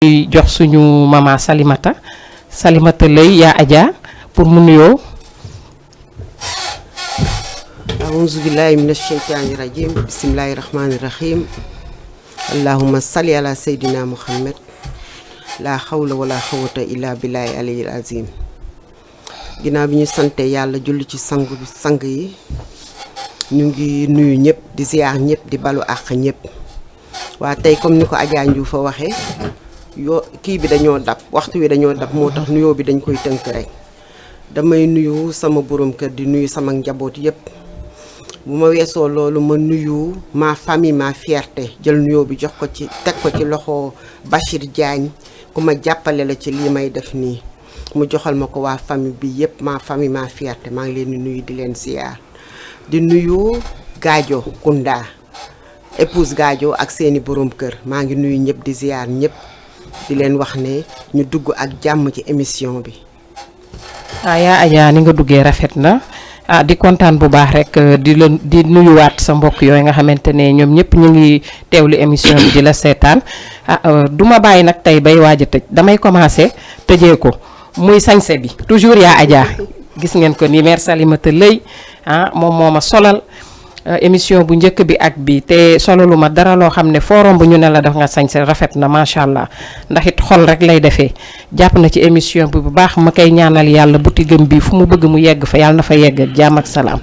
jox suñu mama Salimata lay yaa Adja pour mu nuyoo. A'uuzu billahi minash shaytaani rajim bismillahi rahmaani rahim allahumma salli ala sayyidina muhammad la hawla wala quwwata illa billahi aliyil azim. ginnaaw bi ñu sante yàlla julli ci sang yi ñu ngi nuyu ñëpp di ziar ñëpp di balu àq ñëpp waa tey comme ni ko Adja Ndiouf fa waxee kii bi dañoo dab waxtu wi dañoo dab moo tax nuyoo bi dañ koy tënk rek damay nuyu sama borom kër di nuyu sama njaboot yëpp bu ma weesoo loolu ma nuyu ma famille ma fierté jël nuyoo bi jox ko ci teg ko ci loxo Bachir Diagne ku ma jàppale la ci lii may def nii mu joxal ma ko waa famille bi yëpp ma famille ma fierté maa ngi leen di nuyu di leen ziar di nuyu Gadio Kounda épouse Gadio ak seeni borom kër maa ngi nuyu ñëpp di ziar ñëpp di leen wax ne ñu dugg ak jàmm ci émission bi. yaa Adja ni nga duggee rafet na di kontaan bu baax rek di nuyuwaat sa mbokk yooyu nga xamante ne ñoom ñëpp ñu ngi teewlu émission bi di la seetaan du ma bàyyi nag tey bay waaj a tëj damay commencé tëjee ko muy sañse bi toujours yaa Adja gis ngeen ko ni mère Salimata lay moom moo ma solal émission bu njëkk bi ak bi te solalu ma dara loo xam ne forum bu ñu ne la def nga sañse rafet na macha allah ndax it xol rek lay defee jàpp na ci émission bi bu baax ma koy ñaanal yàlla butigam bi fu mu bëgg mu yegg fa yàlla na fa yegg ak jàmm ak salaam.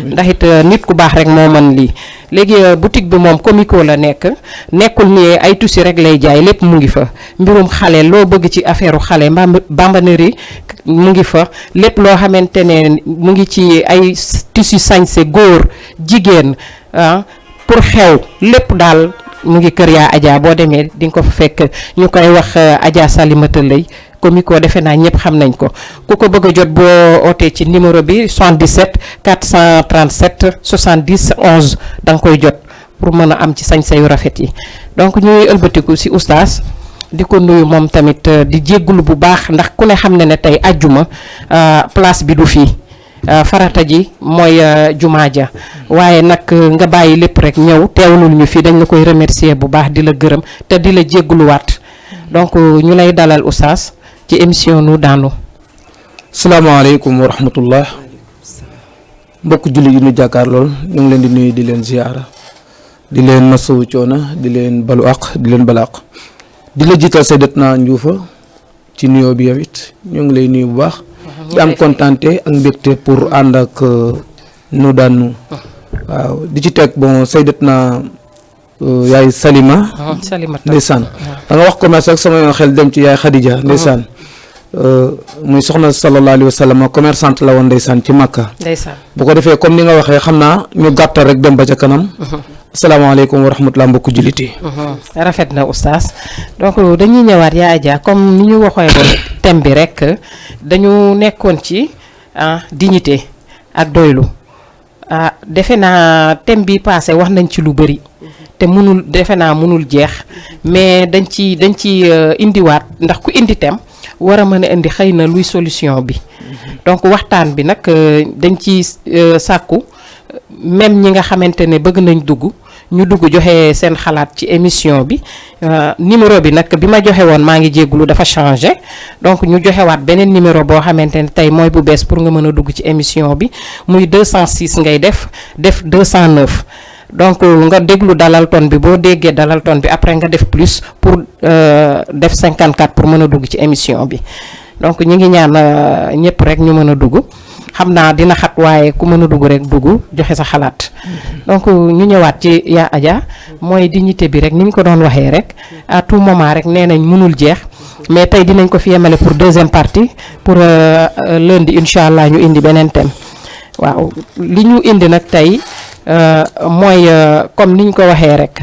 ndax it nit ku baax rek moo mën lii. léegi boutique bi moom comico la nekkul ni ay tusi rek lay jaay lépp mu ngi fa mbirum xale loo bëgg ci affaire xale bambanerie mu ngi fa lépp loo xamante ne mu ngi ci ay tissu sañse góor jigéen pour xew lépp daal mu ngi kër yaa Adja boo demee di nga ko fa fekk ñu koy wax Adja Salimata lay comico defe naa ñëpp xam nañ ko ku ko bëgg a jot boo ootee ci numéro bi 77 437 70 11 da nga koy jot pour mën a am ci sañse yu rafet yi donc ñuy ëlbatiku si oustaz di ko nuyu moom tamit di jéggulu bu baax ndax ku ne xam ne ne tey àjjuma place bi du fii farata ji mooy jumaa ja waaye nag nga bàyyi lépp rek ñëw teewlul ñu fii dañ la koy remercier bu baax di la gërëm te di la jégguluwaat donc ñu lay dalal oustaz ci émission nu daanu. salaamaaleykum wa rahmatullah mbokk julli yi ñu jàkkaar lool ñu ngi leen di nuyu di leen ziyaara di leen masawu coono di leen balu àq di leen balaq di la jiital Sayyidatna Ndioufa ci nuyoo bi yow it ñu ngi lay nuyu bu baax di am kontante ak mbégte pour ànd ak nu daanu waaw di ci teg bon Sayyidatna yaay Salimata ndeysaan da nga wax commerce ak sama yoon xel dem ci yaay Khadija ndeysaan muy soxna sallallahu alayhi wa sallam commerçante la woon ndeysaan ci Makka bu ko defee comme ni nga waxee xam naa ñu gàttal rek dem ba ca kanam asalaamaaleykum wa rahmatulah mbokku julliti rafet na oustaz donc dañuy ñëwaat yaa Adja comme ni ñu waxee woon thème bi rek dañu nekkoon ci dignité ak doylu defe naa thème bi passé wax nañ ci lu bëri te mënul defe naa mënul jeex mais dañ ci indiwaat ndax ku indi thème war a mën a indi xëy na luy solution bi donc waxtaan bi nag dañ ci sàkku même ñi nga xamante ne bëgg nañ dugg ñu dugg joxe seen xalaat ci émission bi numéro bi nag bi ma joxe woon maa ngi jéggulu dafa changé donc ñu joxewaat beneen numéro boo xamante ne tey mooy bu bees pour nga mën a dugg ci émission bi muy 206 ngay def 209 donc nga déglu dalal ton bi boo déggee dalal ton bi après nga def plus pour def 54 pour mën a dugg ci émission bi donc ñu ngi ñaan ñëpp rek ñu mën a dugg xam naa dina xat waaye ku mën a dugg rek dugg joxe sa xalaat donc ñu ñëwaat ci yaa Adja mooy dignité bi rek ni ñu ko doon waxee rek à tout moment rek nee nañ mënul jeex mais tey dinañ ko fi yemale pour deuxième partie pour lundi incha allah ñu indi beneen thème waaw li ñu indi nag tey mooy comme ni ñu ko waxee rek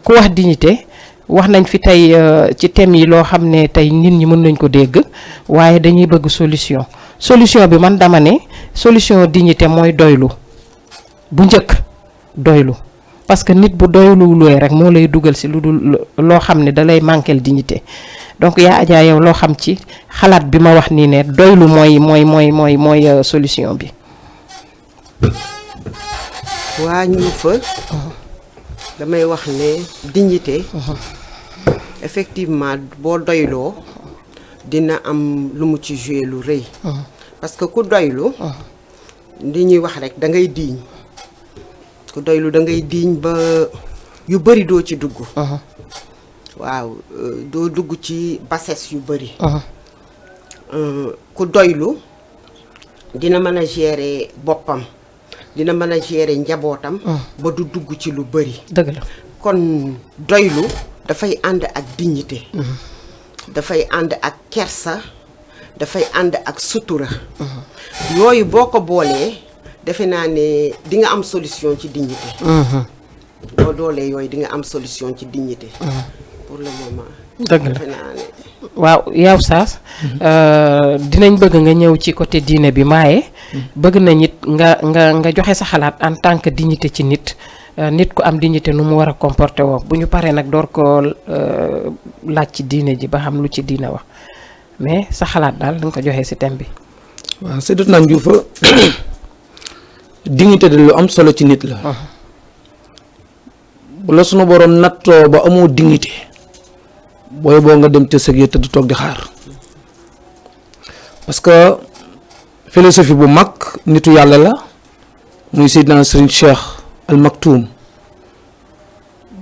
ku wax dignité wax nañ fi tey ci thème yi loo xam ne tey nit ñi mën nañ ko dégg waaye dañuy bëgg solution bi man dama ne solution dignité mooy doylu bu njëkk doylu parce que nit bu doyluwulee rek moo lay dugal si lu dul loo xam ne da lay manquel dignité donc yaa Adja yow loo xam ci xalaat bi ma wax nii ne doylu mooy solution bi. waa ñu fa damay wax ne dignité effectivement boo doyloo dina am lu mu ci joué lu rëy. parce que ku doylu li ñuy wax rek da ngay diiñ ku doylu da ngay diiñ ba yu bëri doo ci dugg. waaw doo dugg ci bassesse yu bëri. ku doylu dina mën a gérer boppam dina mën a gérer njabootam. ba du dugg ci lu bëri. dëgg la kon doylu dafay ànd ak dignité. dafay ànd ak kersa dafay ànd ak sutura. yooyu boo ko boolee defe naa ne di nga am solution ci dignité. boo doolee yooyu di nga am solution ci dignité. pour le moment. dëgg la defe naa ne. waaw yow Oustaz dinañ bëgg nga ñëw ci côté diine bi maaye bëgg na nit nga joxe sa xalaat en tant que dignité ci nit ku am dignité nu mu war a comporté woo bu ñu paree nag door ko laaj ci diine ji ba xam lu ci diine wax mais sa xalaat daal da nga ko joxe si thème bi. waaw Sayyidatuna Ndioufa dignité de lu am solo ci nit la. bu la sunu borom nattoo ba amoo dignité booy boo nga dem te sëg yi te du toog di xaar parce que philosophie bu mag nitu yàlla la muy Seydina Serigne Cheikh Al Maktoum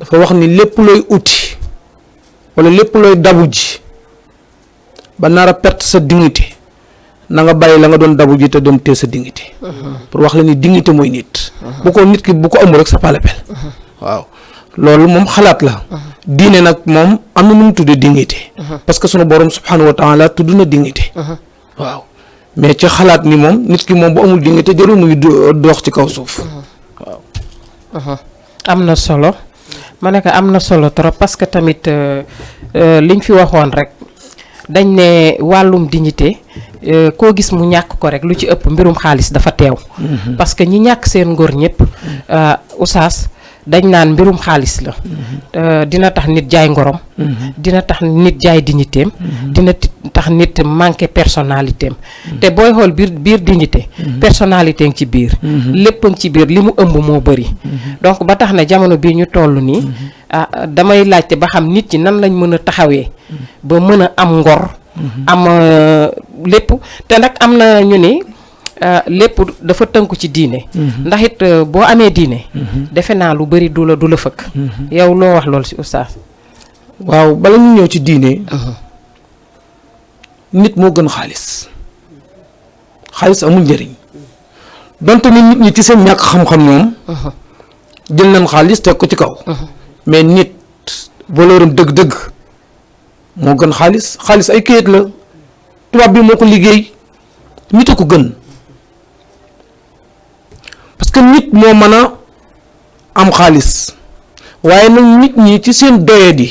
dafa wax ni lépp looy uti wala lépp looy dabu ji ba nar a perte sa dignité na nga bàyyi la nga doon dabu ji te dem te sa dignité pour wax la ni dignité mooy nit bu ko nit ki bu ko amul rek c'est pas la peine waaw loolu moom xalaat la diine nag moom am na nu mu tuddee dignité parce que sunu borom subhanahu wa taala tudd na dignité waaw mais ci xalaat ni moom nit ki moom bu amul dignité jarul muy dox ci kaw suuf waaw am na solo ma ne ko am na solo trop parce que tamit liñ fi waxoon rek dañ ne wàllum dignité koo gis mu ñàkk ko rek lu ci ëpp mbirum xaalis dafa teew parce que ñi ñàkk seen ngor ñëpp Oustaz dañ naan mbirum xaalis la dina tax nit jaay ngorom dina tax nit jaay dignitéem dina tax nit manqué personnalité am te booy xool biir dignité personnalité ngi ci biir lépp ngi ci biir li mu ëmb moo bëri donc ba tax na jamono bii ñu toll nii damay laajte ba xam nit ñi nan lañ mën a taxawee ba mën a am ngor am lépp te nag am na ñu ni lépp dafa tënku ci diine ndax it boo amee diine defe naa lu bëri du la fëkk yow loo wax loolu ci Oustaz. waaw bala ñu ñëw ci diine nit moo gën xaalis amul njëriñ donte ni nit ñi ci seen ñàkk xam-xam ñoom jël nañ xaalis teg ko ci kaw mais nit valeur am dëgg-dëgg moo gën xaalis ay kayit la tubaab bi moo ko liggéey nit a ko gën parce que nit moo mën a am xaalis waaye nag nit ñi ci seen doyadi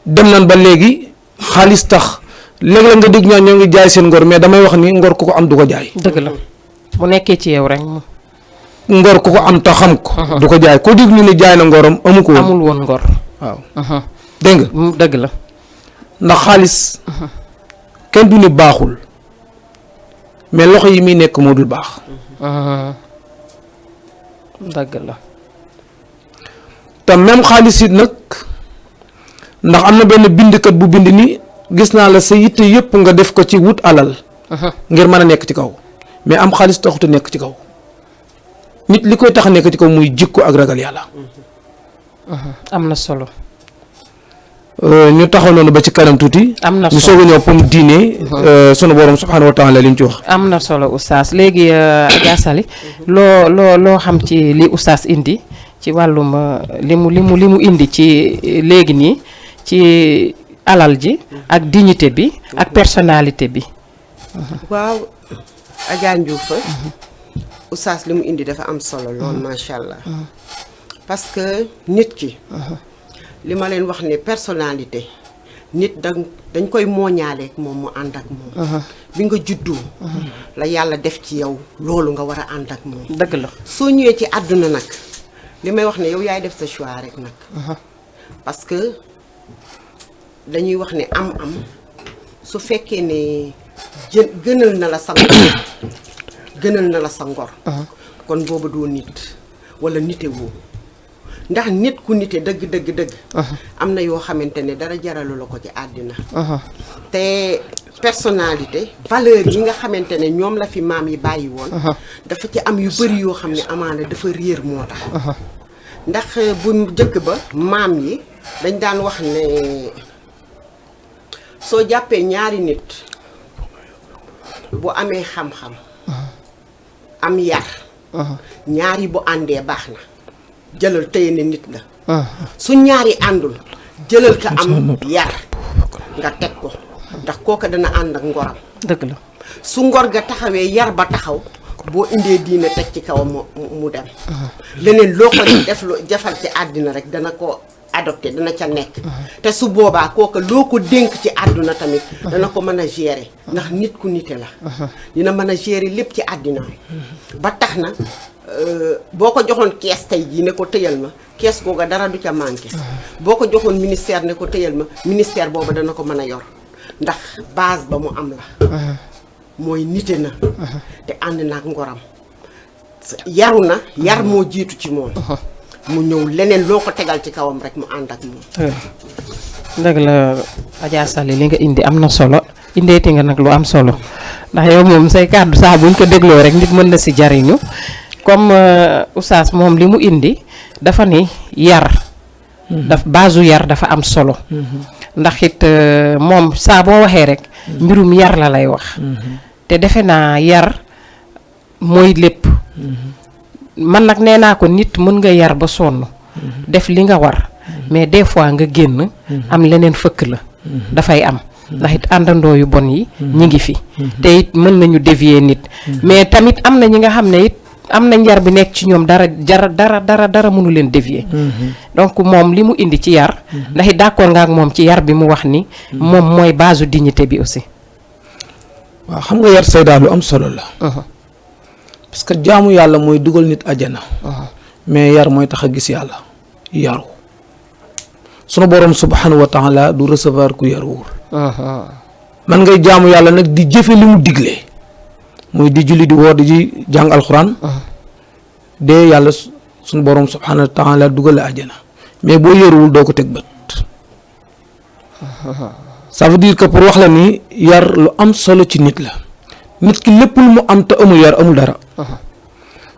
dem nañ ba léegi xaalis tax léeg-léeg nga dégg ñoo ngi jaay seen ngor mais damay wax ni ngor ku ko am du ko jaay. dëgg la bu nekkee ci yow rek. ngor ku ko am te xam ko. du ko jaay koo dégg ñu ne jaay na ngoram amu ko woon. amul woon ngor. waaw. dégg nga. dëgg la. ndax xaalis kenn du ne baaxul mais loxo yi muy nekk moo dul baax. dëgg la. te même xaalis it nag ndax am na benn bindkat bu bind ni gis naa la sa yitte yëpp nga def ko ci wut alal. ngir mën a nekk ci kaw mais am xaalis taxut a nekk ci kaw nit li koy tax a nekk ci kaw muy jikko ak ragal yàlla. am na solo. ñu taxaw noonu ba ci kanam tuuti. am na solo ñu soog a ñëw pour diine. sunu borom subhanahu wa taala li ñu ci wax. am na solo Oustaz léegi Adja Sali loo xam ci li Oustaz indi ci wàllum li mu indi ci léegi nii ci alal ji ak dignité bi ak personnalité bi. waaw Adja Ndioufa Oustaz li mu indi dafa am solo lool macha allah parce que nit ki. li ma leen wax ne personnalité nit dañ koy mooñaaleeg moom mu ànd ak moom. bi nga juddoo. la yàlla def ci yow loolu nga war a ànd ak moom. dëgg la soo ñëwee ci àdduna nag li may wax ne yow yaay def sa choix rek nag. parce que dañuy wax ne am-am su fekkee ne gënal na la sa ngor gënal na la sa ngor. kon booba doo nit wala nite woo ndax nit ku nite dëgg am na yoo xamante ne dara jaralu la ko ci àddina te personnalité valeur yi nga xamante ne ñoom la fi maam yi bàyyi woon dafa ci am yu bëri yoo xam ne amaana dafa réer moo tax ndax bu njëkk ba maam yi dañ daan wax ne soo jàppee ñaari nit bu amee xam-xam am yar ñaari bu àndee baax na jëlal tey ne nit la su ñaari àndul jëlal ka am yar nga teg ko ndax kooka dana ànd ak ngoram dëgg la su ngor ga taxawee yar ba taxaw boo indee diine teg ci kawam mu dem leneen loo ko def lu jafal ci àddina rek dana ko adopté dana ca nekk te su boobaa kooka loo ko dénk ci àdduna tamit dana ko mën a gérer ndax nit ku nite la dina mën a gérer lépp ci àddina ba tax na boo ko joxoon kees tey jii ne ko tëyal ma kees googa dara du ca manqué boo ko joxoon ministère ne ko tëyal ma ministère booba dana ko mën a yor ndax base ba mu am la mooy nite na te ànd naak ngoram yaru na yar moo jiitu ci moom mu ñëw leneen loo ko tegal ci kawam rek mu ànd ak moom dëgg la Adja Sali li nga indi am na solo indeeti nga nag lu am solo ndax yow moom say kàddu saa buñ ko dégloo rek nit mën na si jariñu comme oustaz moom li mu indi dafa ni yar baasu yar dafa am solo ndax it moom saa boo waxee rek mbirum yar la lay wax te defe naa yar mooy lépp man nag nee naa ko nit mën nga yar ba sonn def li nga war mais des fois nga génn am leneen fëkk la dafay am ndax it àndandoo yu bon yi ñi ngi fi te it mën nañu dévier nit mais tamit am na ñi nga xam ne it am na njar bi nekk ci ñoom dara mënu leen dévier donc moom li mu indi ci yar ndax it d'accord nga ak moom ci yar bi mu wax ni moom mooy base dignité bi aussi waaw xam nga yar saydaa lu am solo la parce que jaamu yàlla mooy dugal nit àjjana mais yar mooy tax a gis yàlla yaru sunu borom subhanahu wa taala du recevoir ku yaruwul man ngay jaamu yàlla nag di jëfe li mu digle muy di julli di woor di jàng alxuraan de yàlla sunu borom subhanahu wa taala dugal la àjjana mais boo yaruwul doo ko teg bët ça veut dire que pour wax la ni yar lu am solo ci nit la nit ki lépp lu mu am te amul yar amul dara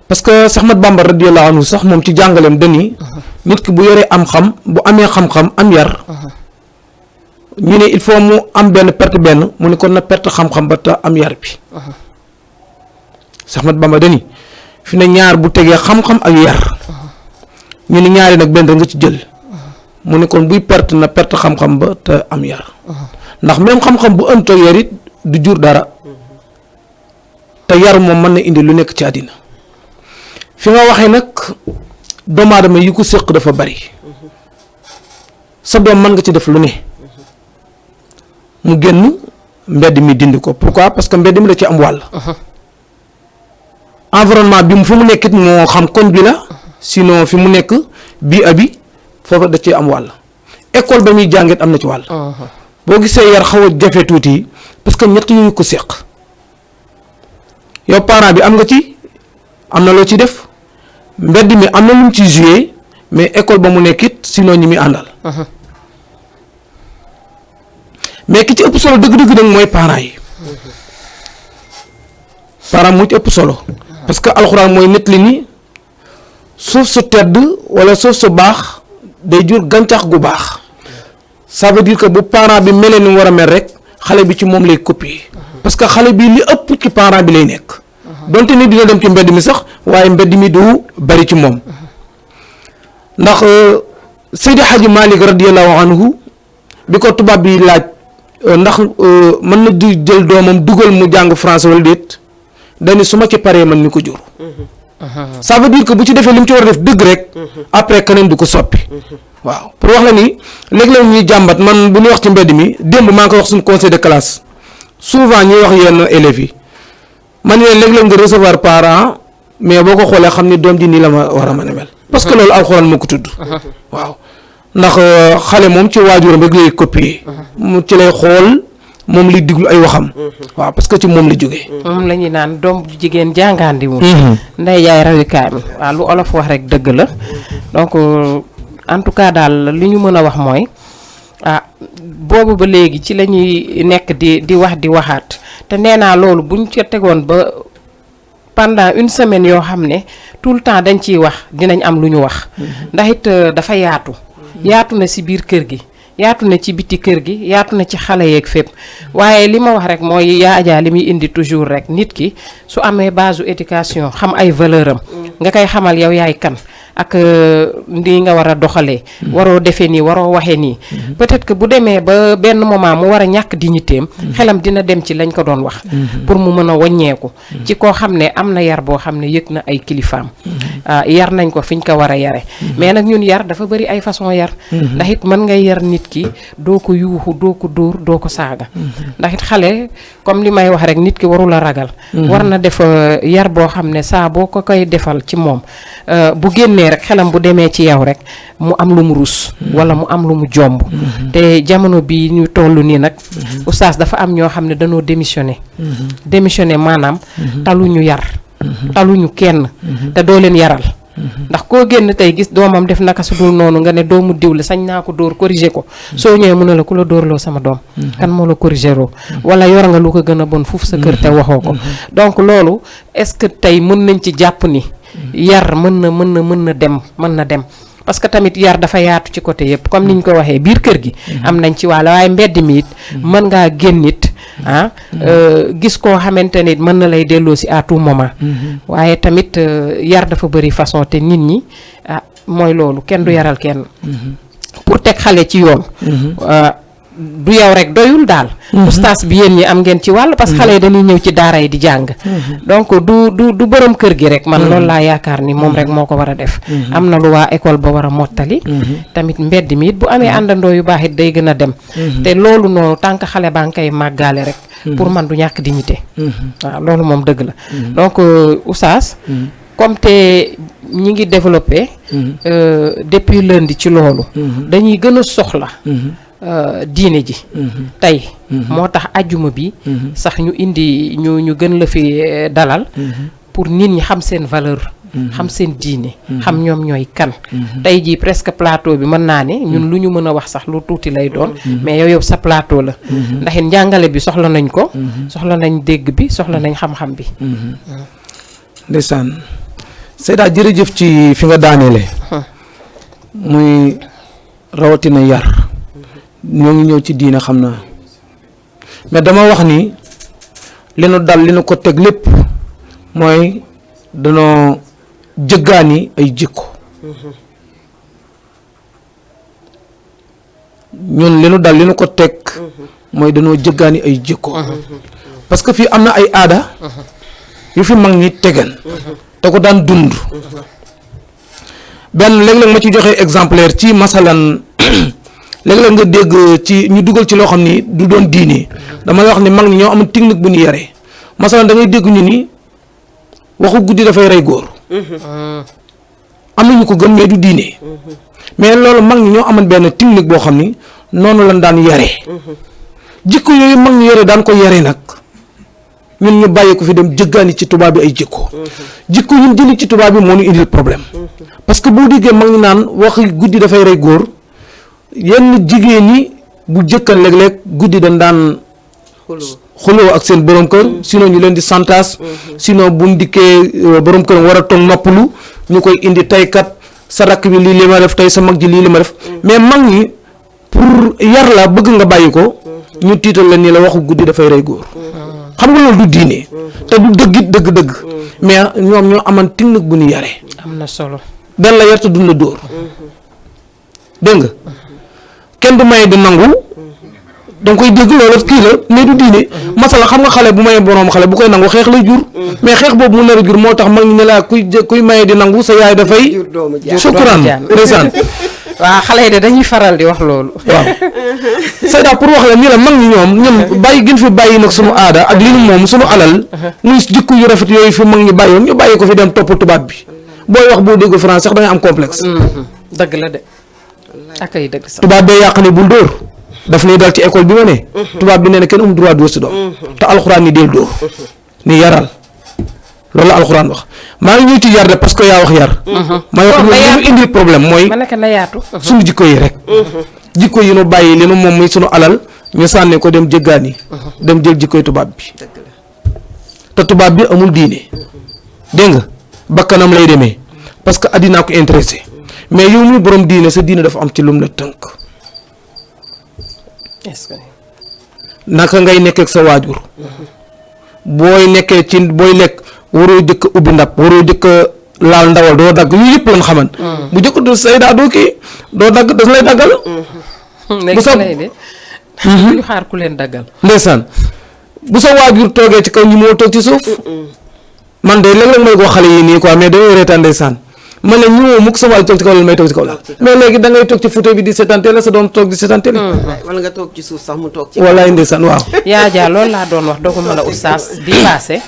parce que Seex Ahmad Bamba radiyallahu anhu sax moom ci jàngaleem dani nit ki bu yoree am xam bu amee xam-xam am yar ñu ne il faut mu am benn perte benn mu ne kon na perte xam-xam ba te am yar bi Seex Ahmad Bamba dani fi ne ñaar bu tegee xam-xam ak yar ñu ne ñaari nag benn nga ci jël mu ne kon buy perte na perte xam-xam ba te am yar ndax même xam-xam bu ënt ak yar it du jur dara te yar moom mën na indi lu nekk ci àddina fi nga waxee nag doomu aadama yi ko séq dafa bari sa doom mën nga ci def lu ne mu génn mbedd mi dindi ko pourquoi parce que mbedd mi da ci am wàll environnement bi fu mu nekkit moo xam koñ bi la sinon fi mu nekk bii abi foofu da ci am wàll école ba muy jàngit am na ci wàll boo gisee yar xaw a jafe tuuti parce que ñett yooyu ko séq yow parent bi am nga ci am na loo ci def mbedd mi am na lu mu ciy joué mais école ba mu nekk it sinon ñi muy àndal mais ki ci ëpp solo dëgg-dëgg nag mooy parent yi parent mu ci ëpp solo parce que alxuraan mooy nett li ni suuf su tedd wala suuf su baax day jur gàncax gu baax ça veut dire que bu parent bi melee ni mu war a mel rek xale bi ci moom lay copier parce que xale bi li ëpp ci parent bi lay nekk donte ni dina dem ci mbedd mi sax waaye mbedd mi du bari ci moom ndax Seydi Hadji Malick radiyallahu anhu bi ko tubaab bi laaj ndax mën na di jël doomam dugal mu jàng français wala déet dañu su ma ci paree man mi ko jur ça veut dire que bu ci defee li mu ci war a def dëgg rek après keneen du ko soppi waaw pour wax la ni léeg-léeg ñuy jàmbat man bu ñuy wax ci mbedd mi démb maa ngi koy wax suñu conseil de classe souvent ñuy wax yenn élèves yi man ne léeg-léeg nga recevoir parent mais boo ko xoolee xam ni doom ji nii la ma war a mën a mel parce que loolu alxuraan moo ko tudd waaw ndax xale moom ci waajuram rek lay copier mu ci lay xool moom lay diglu ay waxam waaw parce que ci moom la jógee moom la ñuy naan doom ju jigéen jàngaandi wu nday yaay rawikaay mi waaw lu olof wax rek dëgg la donc en tout cas daal li ñu mën a wax mooy boobu ba léegi ci la ñuy nekk di wax di waxaat te nee naa loolu buñ ca tegoon ba pendant une semaine yoo xam ne tout le temps dañ ciy wax dinañ am lu ñu wax ndax it dafa yaatu na ci biir kër gi yaatu na ci biti kër gi yaatu na ci xale yeeg fépp waaye li ma wax rek mooy yaa Adja li muy indi toujours rek nit ki su amee base éducation xam ay valeur am nga koy xamal yow yaay kan ak ndi nga war a doxalee waroo defee nii waroo waxee nii peut-être que bu demee ba benn moment mu war a ñàkk dignitéem xelam dina dem ci lañ ko doon wax pour mu mën a wàññeeku ci koo xam ne am na yar boo xam ne yëg na ay kilifaam yar nañ ko fiñ ko war a yare mais nag ñun yar dafa bëri ay façon yar ndax it mën ngay yar nit ki doo ko yuuxu doo ko dóor doo ko saaga ndax it xale comme li may wax rek nit ki warul a ragal war na def yar boo xam ne saa boo ko koy defal ci moom bu génnee rek xelam bu demee ci yow rek mu am lu mu rus wala mu am lu mu jomb te jamono bi ñu toll nii nag oustaz dafa am ñoo xam ne dañoo démissionné maanaam taluñu yar taluñu kenn te doo leen yaral ndax koo génn tey gis doomam def naka su dul noonu nga ne doomu diw la sañ naa ko dóor corriger ko soo ñëwee mu ne la ku la dóorloo sama doom kan moo la corriger loo wala yor nga lu ko gën a bon fuuf sa kër te waxoo ko donc loolu est-ce que tey mën nañ ci jàpp ni yar mën na dem parce que tamit yar dafa yaatu ci côté yëpp comme niñ ko waxee biir kër gi am nañ ci wàlla waaye mbedd mi it mën ngaa génn nit gis koo xamante nit mën na lay delloo si à tout moment waaye tamit yar dafa bëri façon te nit ñi mooy loolu kenn du yaral kenn pour teg xale ci yoon du yow rek doyul daal oustaz bi yéen ñi am ngeen ci wàll parce que xale yi dañuy ñëw ci daara yi di jàng donc du borom kër gi rek man loolu laa yaakaar ni moom rek moo ko war a def am na lu waa école ba war a mottali tamit mbedd mi it bu amee àndandoo yu baax it day gën a dem te loolu noonu tànk xale baa ngi koy màggaale rek pour man du ñàkk dignité waaw loolu moom dëgg la donc oustaz comme te ñi ngi développé depuis lundi ci loolu dañuy gën a soxla diine ji tey moo tax ajjuma bi sax ñu indi ñu gën la fi dalal pour nit ñi xam seen valeur xam seen diine xam ñoom ñooy kan tey jii presque plateau bi mën naa ne ñun lu ñu mën a wax sax lu tuuti lay doon mais yow sa plateau la ndax it njàngale bi soxla nañ ko soxla nañ dégg bi soxla nañ xam-xam bi ndeysaan Seyda jërëjëf ci fi nga daaneele muy rawatina yar ñoo ngi ñëw ci diine xam naa mais dama wax ni li nu dal li nu ko teg lépp mooy danoo jëggaani ay jikko ñun li nu dal li nu ko teg mooy danoo jëggaani ay jikko parce que fii am na ay aada yu fi mag ñi tegan te ko daan dund benn léeg-léeg ma ci joxe exemplaire ci masalan léeg-léeg nga dégg ci ñu dugal ci loo xam ni du doon diine dama la wax ni mag ñi ñoo am technique bu ñu yaree masalan da ngay dégg ñu ni waxu guddi dafay rey góor am na ñu ko gëm mais du diine mais loolu mag ñi ñoo amoon benn technique boo xam ni noonu lañ daan yaree jikko yooyu mag ñi yore daan ko yaree nag ñun ñu bàyyi ko fi dem jëggaani ci tubaab bi ay jikko ñun jëli ci tubaab bi moo ñu indil problème parce que boo déggee mag ñi naan waxi guddi dafay rey góor yenn jigéen ñi bu jëkkan léeg-léeg guddi dañ daan xuloo ak seen borom kër sinon ñu leen di santaas sinon bu ndikkee borom kër war a toog noppalu ñu koy indi taykat sa rakk bi lii li ma def tey sa mag ji lii li ma def mais mag ñi pour yar la bëgg nga bàyyi ko ñu tiital la nii la waxu guddi dafay rey góor xam nga loolu du diine te du dëggit dëgg-dëgg mais ñoom ñoo aman technique bu ñu yaree am na solo dan la yar te duñ la dóor dégg nga kenn du maye di nangu danga koy dégg loolu kii la mais du diine masala xam nga xale bu maye boroom xale bu koy nangu xeex lay jur mais xeex boobu mu nar a jur moo tax mag ñi ne laa kuy maye di nangu sa yaay dafay sukkuraan ndeysaan waaw xale yi de dañuy faral di wax loolu waaw Seyda pour wax la ni la mag ñi ñoom ñun bàyyi gën fi bàyyi nag sunu aada ak li nu moom sunu alal muy jikko yu rafet yooyu fi mag ñi bàyyoon ñu bàyyi ko fi dem topp tubaab bi booy wax boo déggul France sax da ngay am complexe dëgg la de ak ay dëgg sax tubaab bee yàq ne bul dóor daf ñuy dal ci école bi ma ne tubaab bi nee na kenn amul droit dóor si doom te alxuraan ni del dóor ni yaral loolu la alxuraan wax maa ngi ñëw ci yar de parce que yaa wax yar ma wax ñu indil problème mooy ma nekk na yaatu suñu jikko yi rek jikko yi nu bàyyi li nu moom muy suñu alal ñu sànni ko dem jëggaani dem jël jikkoy tubaab bi te tubaab bi amul diine dégg nga bakkanam lay demee parce que addinaa ko intéressé mais yow muy borom diine sa diine dafa am ci lum la tënk est-ce que naka ngay nekkee ak sa waajur booy nekkee ci booy lekk waroo jëkk ubbi ndab waroo jëkk laal ndawal doo dagg yu yëpp lañ xaman bu jëkk du say daa doo kii doo dagg das lay daggal bu sa lay de ñu xaar ku leen daggal ndeysaan bu sa waajur toogee ci kaw ñi moo toog ci suuf man de léeg-léeg may ko xale yi nii quoi mais dañoo reetaan ndeysaan man ne ñëwoo mukk sa waajur toog ci kaw la may toog ci kaw la mais léegi da ngay toog ci fauteuil bi di seetaan télé sa doom toog di seetaan télé wala nga toog ci suuf sax mu toog ci wallaay ndeysaan waaw yaa jaa loolu laa doon wax dooguma la oustaz bi passé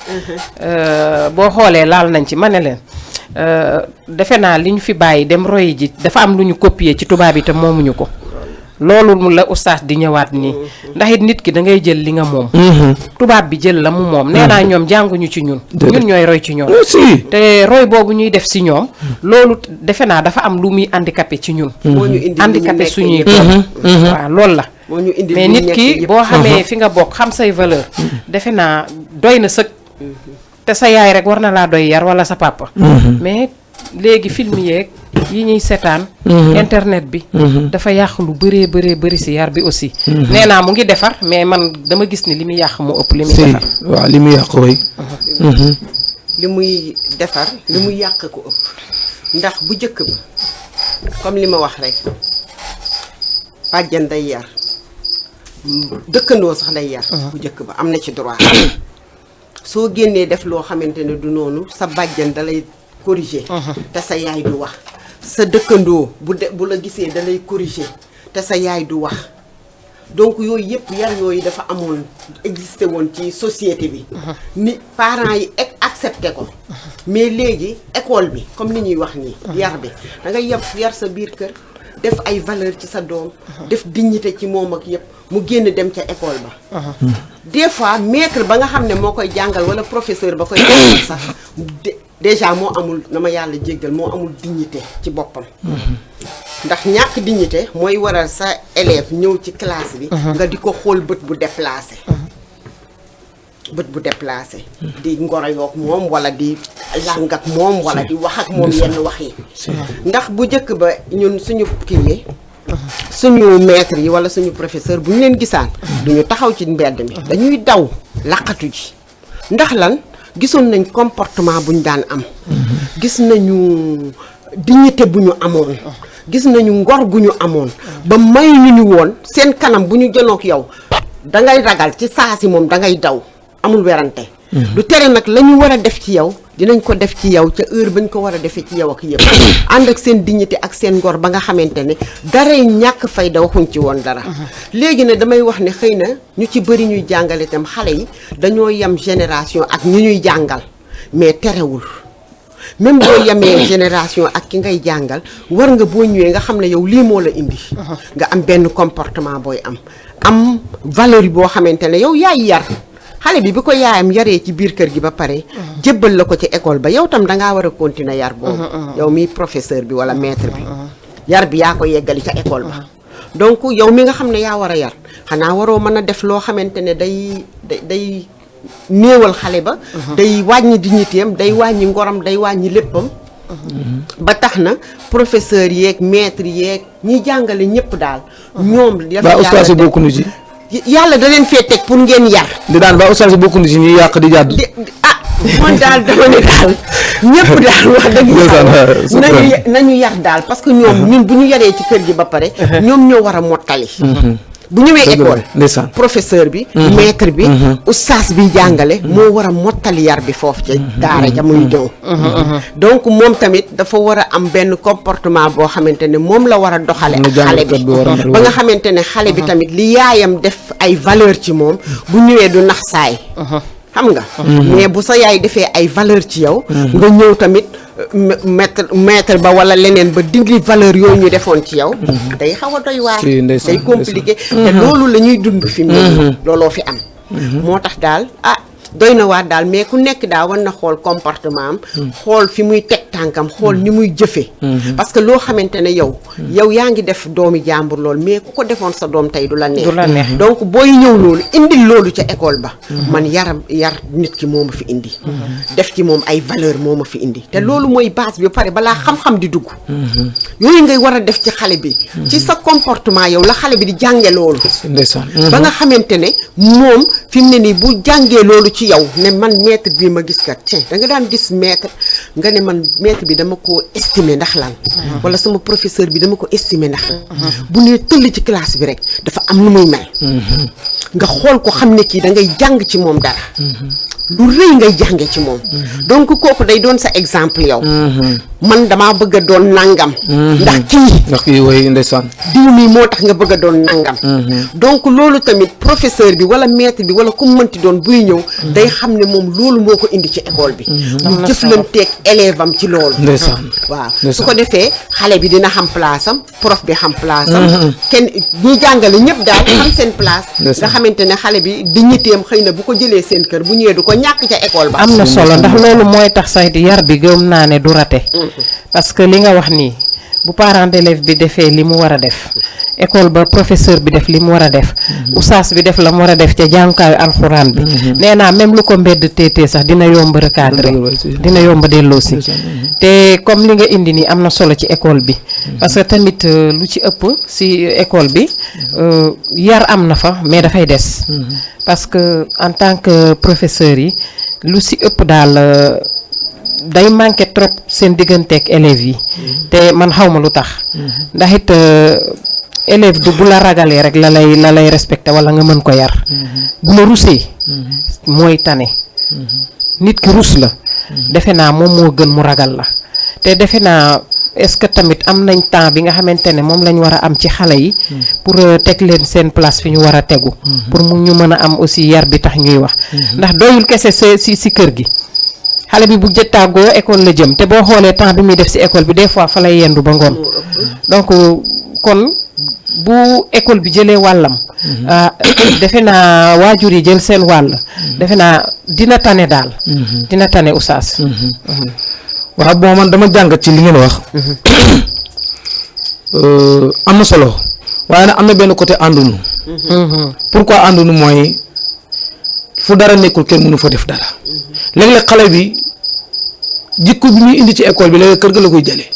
boo xoolee laal nañ ci ma ne leen defe naa li ñu fi bàyyi dem royi ji dafa am lu ñu copier ci tubaab yi te moomuñu ko loolu la oustaz di ñëwaat nii ndax it nit ki da ngay jël li nga moom tubaab bi jël la mu moom nee naa ñoom jànguñu ci ñun ñooy roy ci ñoom te roy boobu ñuy def si ñoom loolu defe naa dafa am lu muy handicapé ci ñun handicapé suñuy doom waaw loolu la mais nit ki boo xamee fi nga bokk xam say valeur defe naa doy na sëg te sa yaay rek war na laa doy yar wala sa papa mais léegi film yeeg yi ñuy seetaan internet bi dafa yàq lu bëri si yar bi aussi nee naa mu ngi defar mais man dama gis ni li muy yàq moo ëpp li muy defar waaw li muy yàq way li muy defar li muy yàq ko ëpp ndax bu jëkk ba comme li ma wax rek bàjjan day yar dëkkandoo sax day yar bu jëkk ba am na ci droit soo génnee def loo xamante ne du noonu sa bàjjan dalay corriger te sa yaay du wax sa dëkkandoo bu la gisee dalay corriger te sa yaay du wax donc yooyu yëpp yar yooyu dafa amoon existé woon ci société bi ni parents yi accepté ko mais léegi école bi comme ni ñuy wax nii yar bi da ngay yar sa biir kër def ay valeur ci sa doom def dignité ci moom ak yëpp mu génn dem ca école ba des fois maître ba nga xam ne moo koy jàngal wala professeur ba koy jàngal sax déjà moo amul na ma yàlla jéggal moo amul dignité ci boppam ndax ñàkk dignité mooy waral sa élève ñëw ci classe bi nga di ko xool bët bu déplacé di ngoroyoog moom wala di làng ak moom wala di wax ak moom yenn wax yi ndax bu njëkk ba ñun suñu kii suñu maître yi wala suñu professeur bu ñu leen gisaan duñu taxaw ci mbedd mi dañuy daw laqatu ji ndax lan gisoon nañ comportement bu ñu daan am gis nañu dignité bu ñu amoon gis nañu ngor gu ñu amoon ba may ñu woon seen kanam bu ñu jënoog yow dangay ragal ci saa si moom dangay daw amul werante du tere nag la ñu war a def ci yow dinañ ko def ci yow ca heure bañ ko war a defee ci yow ak yëpp ànd ak seen dignité ak seen ngor ba nga xamante ne daray ñàkk fayda waxuñ ci woon dara léegi ne damay wax ne xëy na ñu ci bëri ñuy jàngale itam xale yi dañoo yem génération ak ñi ñuy jàngal mais terewul même boo yemee génération ak ki ngay jàngal war nga boo ñëwee nga xam ne yow lii moo la indi nga am benn comportement booy am valeur boo xamante ne yow yaay yar xale bi ko yaayam yaree ci biir kër gi ba pare jébbal la ko ci école ba yow tam dangaa war a continuer yar boobu yow mi professeur bi wala maître bi yar bi yaa ko yeggali ca école ba donc yow mi nga xam ne yaa war a yar xanaa waroo mën a def loo xamante ne day néewal xale ba day wàññi dignitéem day wàññi ngoram day wàññi léppam ba tax na professeur yeeg maître yeeg ñiy jàngale ñëpp daal ñoom dafa bokkuñu ci yàlla da leen fee teg pour ngeen yar di daan ba oustaz bokkuñu ci ñuy yàq di jàdd man daal dama ne daal ñëpp daal wax dëgg nañu yar daal parce que ñoom ñun bu ñu yaree ci kër gi ba pare ñoom ñoo war a mottali bu ñëwee école professeur bi maître bi oustaz bi jàngale moo war a mottali yar bi foofu ci daara ja muy ñëw donc moom tamit dafa war a am benn comportement boo xamante ne moom la war a doxale ak xale bi ba nga xamante ne xale bi tamit li yaayam def ay valeur ci moom bu ñëwee du nax saay xam nga mais bu sa yaay defee ay valeur ci yow nga ñëw tamit maître ba wala leneen ba dindi valeur yooyu ñu defoon ci yow day xaw a doy waar day compliqué te loolu la ñuy dund fi mu ne looloo fi am moo tax daal doy na waar daal mais ku nekk daal war na xool comportement am xool fi muy teg tànkam xool ni muy jëfe parce que loo xamante ne yow yaa ngi def doomi jàmbur lool mais ku ko defoon sa doom tey du la neex donc booy ñëw loolu indil loolu ca école ba man yar nit ki moo ma fi indi def ci moom ay valeur moo ma fi indi te loolu mooy base bi ba pare balaa xam-xam di dugg yooyu ngay war a def ci xale bi ci sa comportement yow la xale bi di jànge loolu ba nga xamante ne moom fi mu ne nii bu jàngee loolu ci yow ne man maître bi ma gis kat tiens da nga daan gis maître nga ne man maître bi dama ko estimer ndax lan wala sama professeur bi dama ko estimer ndax bu nee tëll ci classe bi rek dafa am lu muy mel nga xool ko xam ne kii da ngay jàng ci moom dara lu rëy ngay jànge ci moom donc kooku day doon sa exemple yow man damaa bëgg a doon nangam ndax kii way ndeysaan diw mii moo tax nga bëgg a doon nangam donc loolu tamit professeur bi wala maître bi wala ku mënti doon buy ñëw day xam ne moom loolu moo ko indi ci école bi mu jëflanteeg élève am ci loolu waaw su ko defee xale bi dina xam place am prof bi xam place am kenn ñi jàngale ñëpp daal xam seen place nga xamante ne xale bi dignitéem xëy na bu ko jëlee seen kër bu ñëwee du ko ñàkk ca école ba am na solo ndax loolu mooy tax sax yar bi gëm naa ne du rate parce que li nga wax nii bu parent d'élève bi defee li mu war a def école ba professeur bi def li mu war a def oustaz bi def la mu war a def ca jàngukaayu alxuraan bi nee naa même lu ko mbedd téetee sax dina yomb recadrer dina yomb delloosi te comme li nga indi nii am na solo ci école bi parce que tamit lu ci ëpp si école bi yar am na fa mais dafay des parce que en tant que professeur yi lu si ëpp daal day manqué trop seen digganteeg élèves yi te man xawma lu tax ndax it élève du bu la ragalee rek la lay respecté wala nga mën ko yar bu la rusee mooy tane nit ki rus la defe naa moom moo gën mu ragal la te defe naa est-ce que tamit am nañ temps bi nga xamante ne moom lañ war a am ci xale yi pour teg leen seen place fi ñu war a tegu pour mu ñu mën a am aussi yar bi tax ñuy wax ndax doyul kese si kër gi xale bi bu jëttaagoo école la jëm te boo xoolee temps bi muy def ci école bi des fois fa lay yendu ba ngoon donc kon bu école bi jëlee wàllam defe naa waajur yi jël seen wàll defe naa dina tane daal dina tane oustaz waaw bon man dama jàngat ci li ngeen wax am na solo waaye nag am na benn côté àndunu pourquoi àndunu mooy fu dara nekkul kenn mënu fa def dara léeg-léeg xale bi jikko bi ñuy indi ci école bi léeg-léeg kër ga la koy jëlee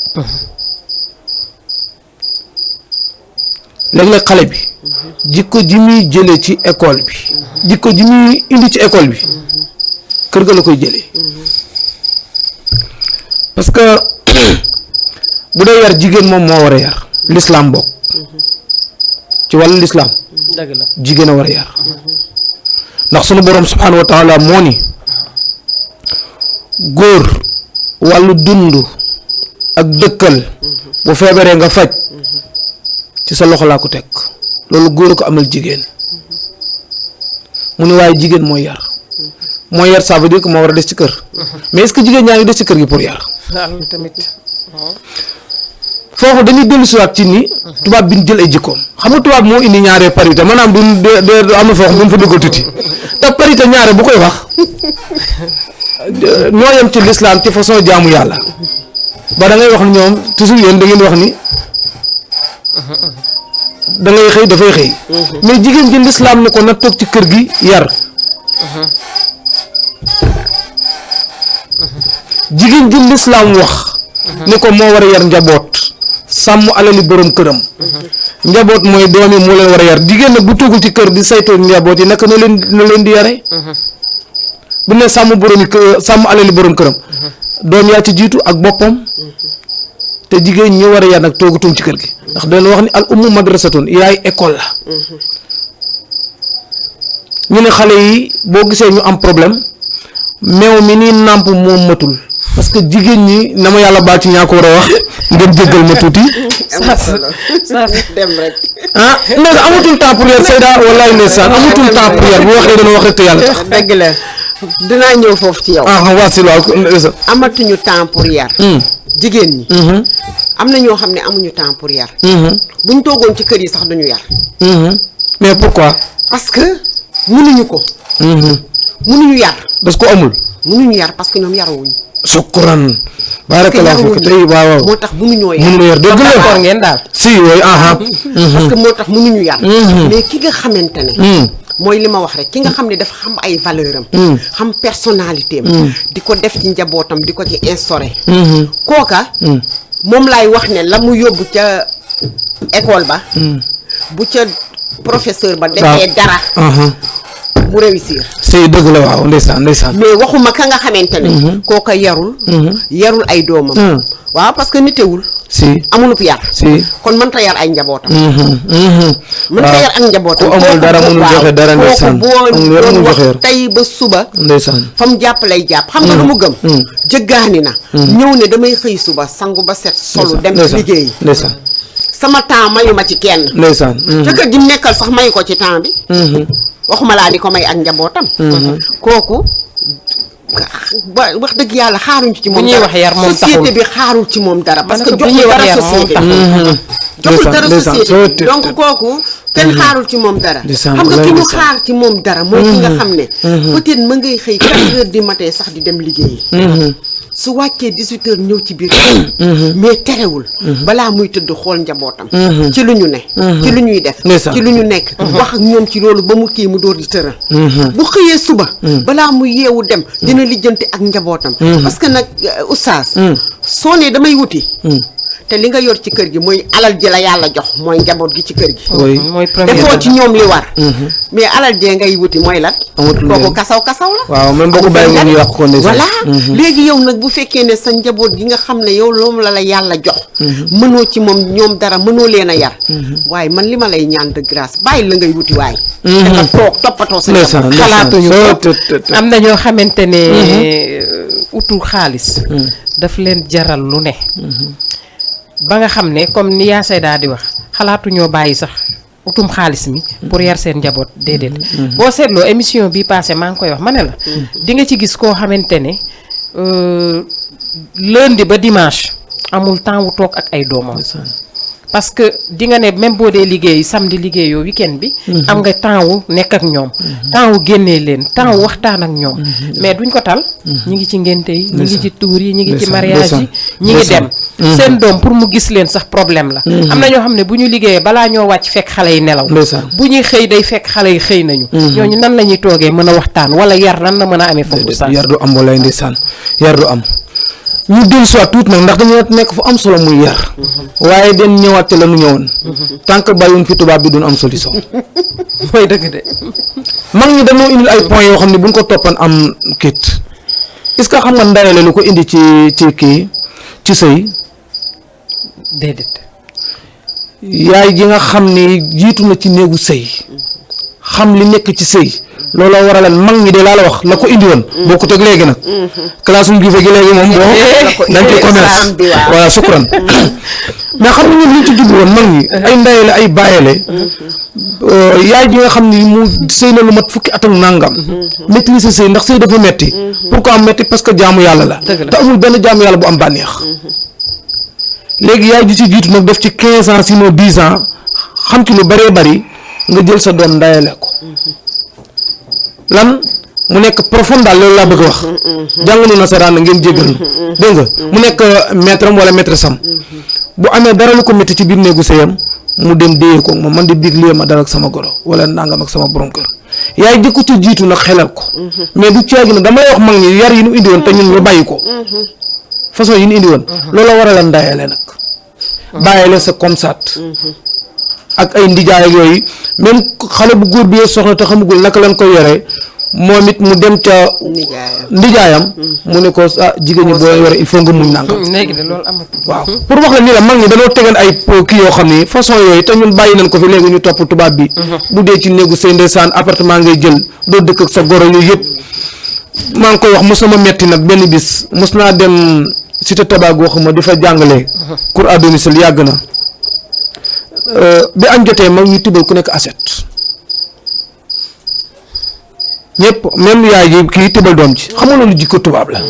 léeg-léeg xale bi jikko ji muy jëlee ci école bi jikko ji muy indi ci école bi kër ga la koy jëlee parce que bu dee yar jigéen moom moo war a yar l'islam bokk ci wàllu l'islam dëgg la jigéen a war a yar ndax sunu borom subhanahu wa taala moo ni góor wàllu dund ak dëkkal bu feebaree nga faj ci sa loxo laa ko teg loolu góor a ko amal jigéen mu ne waaye jigéen mooy yar ça veut dire que moo war a des ci kër mais est-ce que jigéen ñaa ngi des ci kër gi pour yar tamit foofu dañuy dellu siwaat ci ni tubaab bi ñu jël ay jikkoom xam nga tubaab moo indi ñaaree parité maanaam du am na foofu bu mu fa duggal tuuti te parité ñaare bu koy wax ñoo yem ci l'islam ci façon jaamu yàlla ba da ngay wax ñoom toujours yéen da ngeen wax ni da ngay xëy dafay xëy mais jigéen ji l'islam ne ko na toog ci kër gi yar jigéen ji l'islam wax ne ko moo war a yar njaboot sàmm alali borom këram njaboot mooy doom yi moo leen war a yar jigéen nag bu toogul ci kër di saytoo njaboot yi naka na leen di yare bu ne sàmm alali borom këram doom yaa ci jiitu ak boppam te jigéen ñi war a yar nag toogutum ci kër gi ndax dañu wax ni al ummu madrasatun yaay école la ñu ne xale yi boo gisee ñu am problème meew mi ni nàmp moom matul parce que jigéen ñi na ma yàlla baal ci ñaa ko war a wax ngeen jéggal ma tuuti dem rek ndax amatul temps pour yar Seyda wallaay ndeysaan amatul temps pour yar bu waxee dana wax rek te yàlla tax dëgg la dinaa ñëw foofu ci yow. waa si waaw. amatuñu temps pour yar. jigéen ñi. am na ñoo xam ne amuñu temps pour yar. buñ toogoon ci kër yi sax duñu yar. mais pourquoi. parce que mënuñu ko. mënuñu yar. parce que amul. mënuñu yar parce que ñoom yaruwuñu. sukkuran. barakallahu fik tey waaw. moo tax mënuñoo yar. mënuñoo yar dëgg la d'accord ngeen daal. si yooyu parce que moo tax mënuñu yar. mais ki nga xamante ne. mooy li ma wax rek ki nga xam ne dafa xam ay valeur am. xam personnalité am. di ko def ci njabootam di ko ci instauré. kooka. moom laay wax ne la mu yóbbu ca école ba. bu ca professeur ba defee dara. mu réussir. si dëgg la waaw ndeysaan. mais waxuma ka nga xamante ne. kooka yarul. yarul ay doomam. waaw parce que nitewul. si amulub yar. si kon mënta yar ay njabootam. mënta yar ak njabootam. ku amul dara mënul joxe dara ndeysaan. kooku boo doon wax tey ba suba. ndeysaan. fa mu jàpp lay jàpp. xam nga lu mu gëm. jëggaani na. ñëw ne damay xëy suba sangu ba set solu dem ci liggéey. ndeysaan. sama temps mayu ma ci kenn. ndeysaan. jëkkër ji nekkal sax mayu ko ci temps bi. waxuma laa di ko may ak njabootam. kooku wax dëgg yàlla xaaruñ ci moom dara. bu ñuy wax yar moom taxul société bi xaarul ci moom dara. parce que bu ñuy joxul wax dara yar moom société bi. joxul dara société bi donc kooku kenn xaarul ci moom dara. xam nga ki ñu xaar ci moom dara. mooy ki nga xam ne. peut-être ma ngay xëy 4 heures du matin sax di dem liggéeyi. su wàccee 18 heures ñëw ci biir mais terewul. balaa muy tëdd xool njabootam. ci lu ñu ne. ci lu ñuy def. ci lu ñu nekk. wax ak ñoom ci loolu ba mu kii mu door di tëral. bu xëyee suba. balaa muy yeewu dem. dina lijjanti ak njabootam. parce que nag oustaz. soo nee damay wuti. te li nga yor ci kër gi mooy alal ji la yàlla jox mooy njaboot gi ci kër gi. mooy premier defoo ci ñoom li war. mais alal jee ngay wuti mooy lan. kooku kasaw la. waaw même boo ko bàyyi ñu yàq ko ne. voilà léegi yow nag bu fekkee ne sa njaboot gi nga xam ne yow loolu la yàlla jox. mënoo ci moom ñoom dara mënoo leen a yar. waaye man li ma lay ñaan de grâce bàyyi la ngay wuti waaye. te nga toog toppatoo sa njaboot. xalaatuñu ko am na ñoo xamante ne utu xaalis. daf leen jaral lu ne. ba nga xam ne comme ni yaa Seyda di wax xalaatuñoo bàyyi sax utum xaalis mi pour yar seen njaboot déedéet. boo seetloo émission bi passé maa ngi koy wax ma ne la. di nga ci gis koo xamante ne lundi ba dimanche amul temps wu toog ak ay doomam. parce que di nga ne même boo dee liggéey samedi liggéeyoo weekend bi. am nga temps wu nekk ak ñoom. temps wu génnee leen temps wu waxtaan ak ñoom. mais duñ ko tal. ñi ngi ci ngénte yi ñi ngi ci tuur yi ñi ngi ci mariage yi ñi ngi dem. seen doom pour mu gis leen sax problème la. am na ñoo xam ne bu ñu liggéeyee balaa ñoo wàcc fekk xale yi nelaw. bu ñuy xëy day fekk xale yi xëy nañu. ñooñu nan la ñuy toogee mën a waxtaan wala yar nan la mën a amee foofu sax. yar du am walaay ndeysaan yar du am. ñu dellu soit tuuti nag ndax dañoo nekk fu am solo muy yar. waaye den ñëwaat te la nu ñëwoon. tant que bàyyiwuñ fi tubaab bi duñ am solution. mooy dëgg de. mag ñi dañoo indil ay points yoo xam ne buñ ko toppan am kit est-ce que xam nga ndayale lu ko indi ci kii ci sëy. déedéet. yaay ji nga xam ni jiitu na ci néegu sëy xam li nekk ci sëy looloo waral mag ñi de laa la wax la ko indi woon. bokkut ak léegi nag. classe mu gi léegi moom boo. dañ ci commerce voilà sukran mais xam nga ñun liñ ci jublu woon mag ñi ay ndayale ay bàyyale yaay ji nga xam ni mu sëy na lu mat fukki at ak nangam. maîtriser sëy ndax sëy dafa metti pourquoi am metti parce que jaamu yàlla la. te amul benn jaamu yàlla bu am bànneex. léegi yaay ji ci jiitu nag def ci 15 ans sinon 10 ans xam ci lu bëree bëri nga jël sa doom ndayale ko. lan mu nekk profond daal loolu laa bëgg a wax. jàngunu nasaraan na ngeen jéggal dégg nga mu nekk maître am wala maîtresse am bu amee dara lu ko métti ci biir néegu sëyam mu dem déyee ko moom man di biig lii ma dal ak sama goro wala nangam ak sama borom kër yaay jëkku ci jiitu nag xelal ko mais du caagi na damay wax mag ñi yar yi ñu indi woon te ñun ñu bàyyi ko façon yi ñu indi woon loolu war a la ndayale nag bàyyile sa comme ça ak ay ndijaay ak yooyu même xale bu góor bi soxna te xamugul naka lañ koy yoree moom it mu dem ca ndijaayam mu ne ko jigéen ñi boo yore il faut nga muñ nangam. léegi de loolu amatul. waaw pour wax la ni la mag ñi dañoo tegan ay kii yoo xam ni façon yooyu te ñun bàyyi nañ ko fi léegi ñu topp tubaab bi. bu dee ci néegu sëy ndeysaan appartement ngay jël doo dëkk ak sa goro yooyu yëpp maa ngi koy wax mos sama metti nag benn bis mos naa dem cité Tabac goo xam ma di fa jàngale. cours à domicile yàgg na. bi añ jotee mag ñu tibbal ku nekk assiette ñëpp même yaay ji kii tëbal doom ci xam nga loolu jikko tubaab la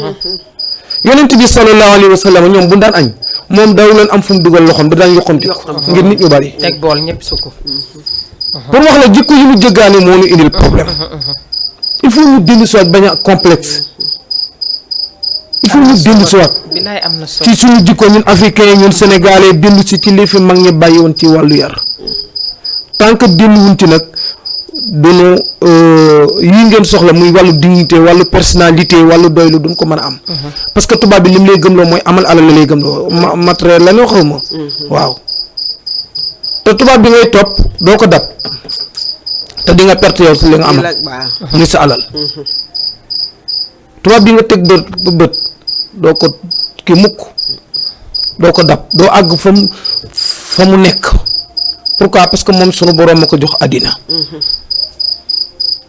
yonent bi sallallahu alayhi wa sallam ñoom bu daan añ moom daw leen am fu mu dugal loxoom da daan yoxamti ngir nit ñu bari teg bool ñëpp sukk. pour wax la jikko yi mu jëggaane moo ñu indil problème il faut ñu dellu soit bañ a complexe il faut ñu dellu soit bilaay am na solo. ci suñu jikko ñun africain ñun sénégalais dellu si ci li fi mag ñi bàyyi woon ci wàllu yar tant que delluwuñ ci nag duñu yi ngeen soxla muy wàllu dignité wàllu personnalité wàllu doylu duñ ko mën a am parce que tubaab bi lim lay gëmloo mooy amal alal la lay gëmloo matériel la ñoo xaw ma waaw te tubaab bi ngay topp doo ko dab te di nga perte yow si li nga amal muy sa alal tubaab bi nga teg bët doo ko ki mukk doo ko dab doo àgg fa mu nekk pourquoi parce que moom sunu boroom ma ko jox àddina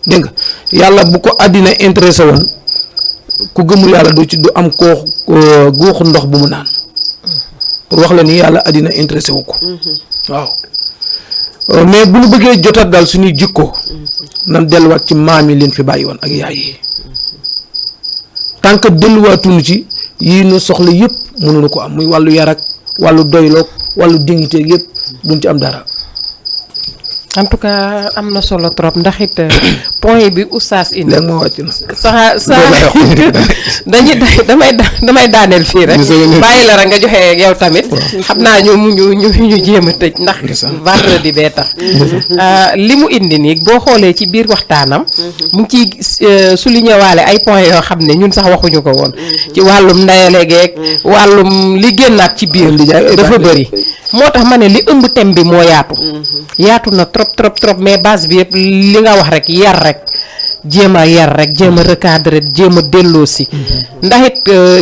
dégg nga yàlla bu ko àddina intéressé woon ku gëmul yàlla du am koo guuxu ndox bu mu naan pour wax la ni yàlla àddina intéressé wu ko waaw mais bu ñu bëggee jotaat daal suñuy jikko nan delluwaat ci maam yi leen fi bàyyi woon ak yaay yi tant que delluwaatuñu ci yii nu soxla yëpp mënuñu ko am muy wàllu yar ak wàllu doyloog wàllu dignité yëpp duñ ci am dara. en tout cas am na solo trop ndax it point bi oustaz indi. léegi moo wàcc na. damay daaneel fii rek. bàyyi la rek nga joxe yow tamit. xam naa ñu jéem a tëj ndax. vendredi bee tax. li mu indi nii boo xoolee ci biir waxtaanam. mu ngi ciy souligné waale ay points yoo xam ne ñun sax waxuñu ko woon. ci wàllum ndayale geeg wàllum li génnaat ci biir. dafa bëri. moo tax ma ne li ëmb thème bi moo yaatu na trop mais base bi yëpp li nga wax rek yar rek jéem a yar rek jéem a recadrer jéem a delloosi ndax it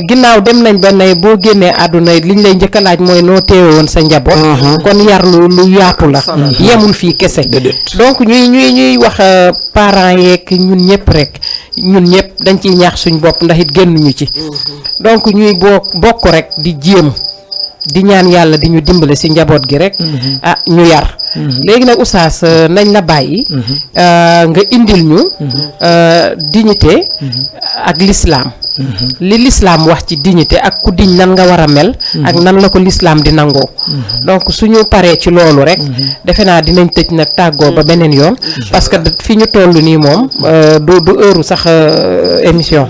ginnaaw dem nañ ba ne boo génnee àdduna liñ lay njëkk a laaj mooy noo teewe woon sa njaboot kon yar lu yaatu la yemul fii kese donc ñuy wax parents yeeg ñun ñëpp rek ñun ñëpp dañ ciy ñaax suñ bopp ndax it génnuñu ci donc ñuy bokk rek di jéem di ñaan yàlla di ñu dimbale ci njaboot gi rek ñu yar léegi nag oustaz nañ la bàyyi nga indil ñu dignité ak l'islam li l'islam wax ci dignité ak ku diñ nan nga war a mel ak nan la ko l'islam di nangoo donc suñu paree ci loolu rek defe naa dinañ tëj nag tàggoo ba beneen yoon parce que fi ñu toll nii moom du heure sax émission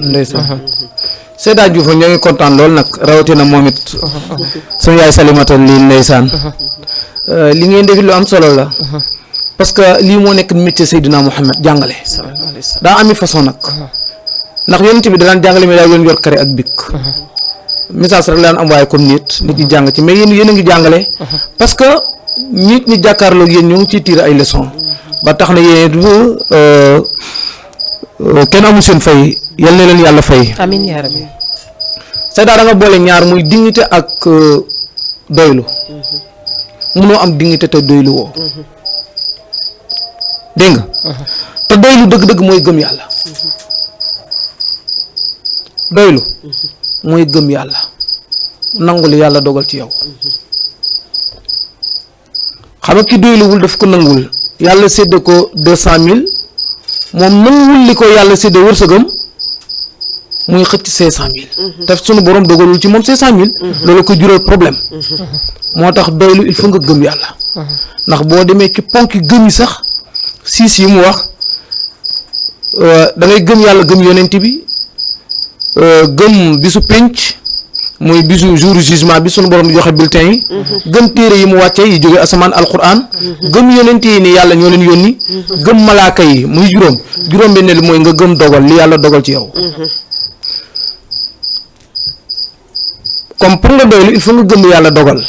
Seyda Diouf ñoo ngi kontaan lool nag rawatina moom it suñu yaay Salimata lii ndeysaan li ngeen def lu am solo la parce que lii moo nekk métier Seydina Mouhamed jàngale daa ami façon nag ndax yonent bi daan jàngale mais daa yoon yor kare ak bik message rek la daan am waaye comme nit ñi jàng ci mais yéen a ngi jàngale parce que nit ñi jàkkaarloog yéen ñoo ngi ciy tirer ay leçons ba tax na yéen kenn amul seen fay yal na leen yàlla fay. amiin yaa rabbi. Seyda da nga boole ñaar muy dignité ak doylu munoo am dignité te doylu woo dégg nga te doylu dëgg-dëgg mooy gëm yàlla doylu mooy gëm yàlla nangu li yàlla dogal ci yow xam nga ki doyluwul daf ko nanguwul yàlla sédde ko 200,000 moom nanguwul li ko yàlla sédde wërsëgam muy xëcc 500,000 te sunu borom dogalul ci moom 500,000 loolu ko jural problème moo tax doylu il faut nga gëm yàlla ndax boo demee ci ponki gëm yi sax siis yi mu wax da ngay gëm yàlla gëm yonent bi gëm bisu pénc mooy bisu jour jugement bi sunu borom di joxe bulletin yi gëm téere yi mu wàcce yi jóge asamaan alquran gëm yonent yi ni yàlla ñoo leen yónni gëm malaaka yi muy juróom benn li mooy nga gëm dogal li yàlla dogal ci yow comme pour nga doylu il faut nga gëm yàlla dogal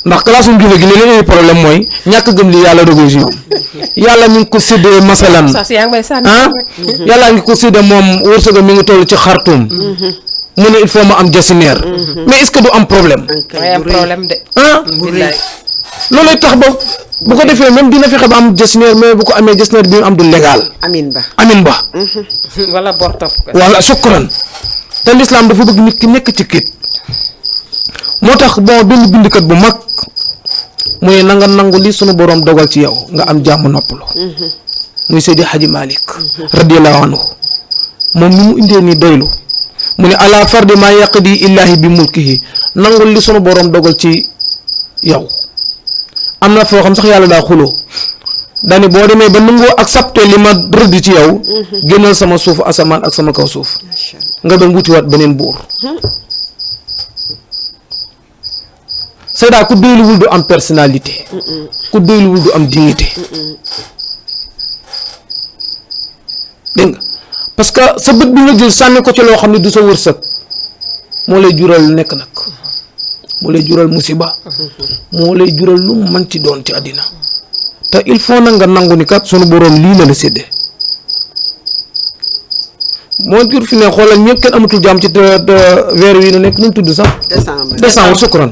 ndax classe mu gi li leen problème mooy ñàkk gëm li yàlla dogal ci ñoom yàlla mi ngi ko séddee masalan yàlla ngi ko séddee moom wërsëgam mi ngi toll ci xartum mu ne il faut ma am jasineer mais est-ce que du am problème loolay tax ba bu ko defee même dina fexe ba am jasineer mais bu ko amee jasineer bi mu am du légal amin ba wala bor topp ko wala sukkuran te l'islam dafa bëgg nit ki nekk ci kit moo tax bon benn bindkat bu mag mu ne na nga nangu li sunu borom dogal ci yow nga am jàmm noppalu muy Seydi Hadji Malick radiyallahu anhu moom ni mu indee nii doylu mu ne ala fardi maa yaqdi illahi bi mulkihi nangul li sunu boroom dogal ci yow. am na foo xam sax yàlla daa xuloo daani boo demee ba nangoo accepté li ma rëdd ci yow génnal sama suufu asamaan ak sama kaw suuf nga doon wutiwaat beneen buur. Seyda ku doyluwul du am personnalité ku doyluwul du am dignité dégg nga parce que sa bët bi nga jël sànni ko ci loo xam ne du sa wërsëg moo lay jural nekk nag moo lay jural musiba moo lay jural lu mën ci doon ci àddina te il faut na nga nangu ni kat sunu boroom lii la la séddee moo jur fi ne xoolal ñëpp kenn amatul jàmm ci weer wi nu nekk nu mu tudd sax décembre sukkuran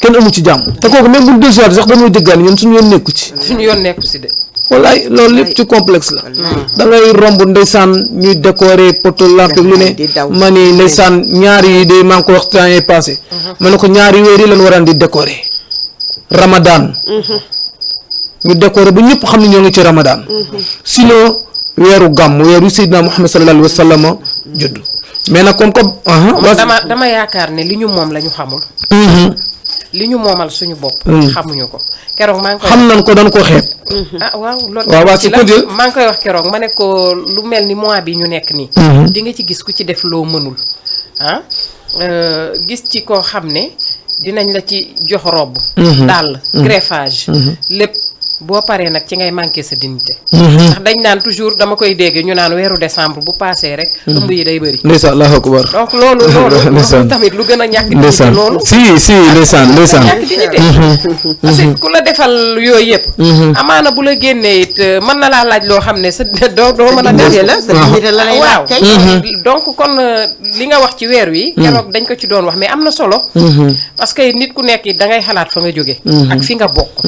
kenn amu ci jàmm te kooku même bu ñu dellusiwaat sax dañoo jëggaani ñun suñu yoon nekku ci de wallaay loolu lépp ci complexe la da ngay romb ndeysaan ñuy décorer poto lampe lu ne ma ni ndeysaan ñaar yi de maa ngi ko wax temps yii passé ma ne ko ñaari weer yi lañ waraan di décorer Ramadan ñu décorer ba ñëpp xam ne ñoo ngi ci Ramadan sinon weeru gàmm weeru Seydina Muhammad sallallahu alayhi wa sallam judd mais nag comme dama yaakaar ne li ñu moom la ñu xamul li ñu moomal suñu bopp xamuñu ko keroog maa ngi koy xam nañ ko dañ ko xeeb waaw loolu waaw si ko maa ngi koy wax keroog ma ne ko lu mel ni mois bi ñu nekk nii di nga ci gis ku ci def loo mënul gis ci koo xam ne dinañ la ci jox robb dàll greffage lépp boo paree nag ci ngay manqué sa dignité ndax dañ naan toujours dama koy dégg ñu naan weeru décembre bu passé rek ëmb yi day bëri ndeysaan allahu akbar donc loolu tamit lu gën a ñàkk dignité loolu si ndeysaan ñàkk dignité parce que ku la defal yooyu yëpp amaana bu la génnee it mën na laa laaj loo xam ne sa doo mën a defee la sa dignité la lay laaj kay donc kon li nga wax ci weer wi keroog dañ ko ci doon wax mais am na solo parce que nit ku nekk it da ngay xalaat fa nga jóge ak fi nga bokk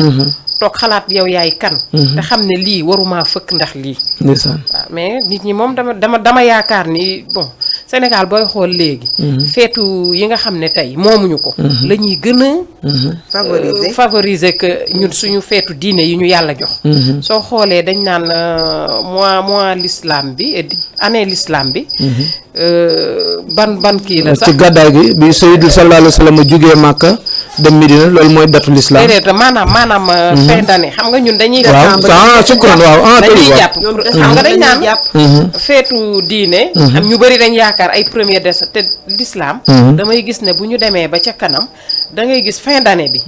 toog xalaat yow yaay kan te xam ne lii waruma fëkk ndax lii ndeysaan waaw mais nit ñi moom dama yaakaar ni bon Sénégal booy xool léegi feetu yi nga xam ne tey moomuñu ko la ñuy gën a favoriser que ñun suñu feetu diine yi ñu yàlla jox soo xoolee dañ naan mois l'islam bi année l'islam bi ban kii la sax ci gàddaay gi bi Seydou sallallahu alayhi wa sallam jógee Màkka dem Medina loolu mooy datu l'islam déedéet maanaam fin d'année xam nga ñun dañuy sukkuran waaw dañuy jàpp xam nga dañ naan feetu diine am ñu bëri dañ yaakaar ay premier décembre te l'islam damay gis ne bu ñu demee ba ca kanam da ngay gis fin d'année bi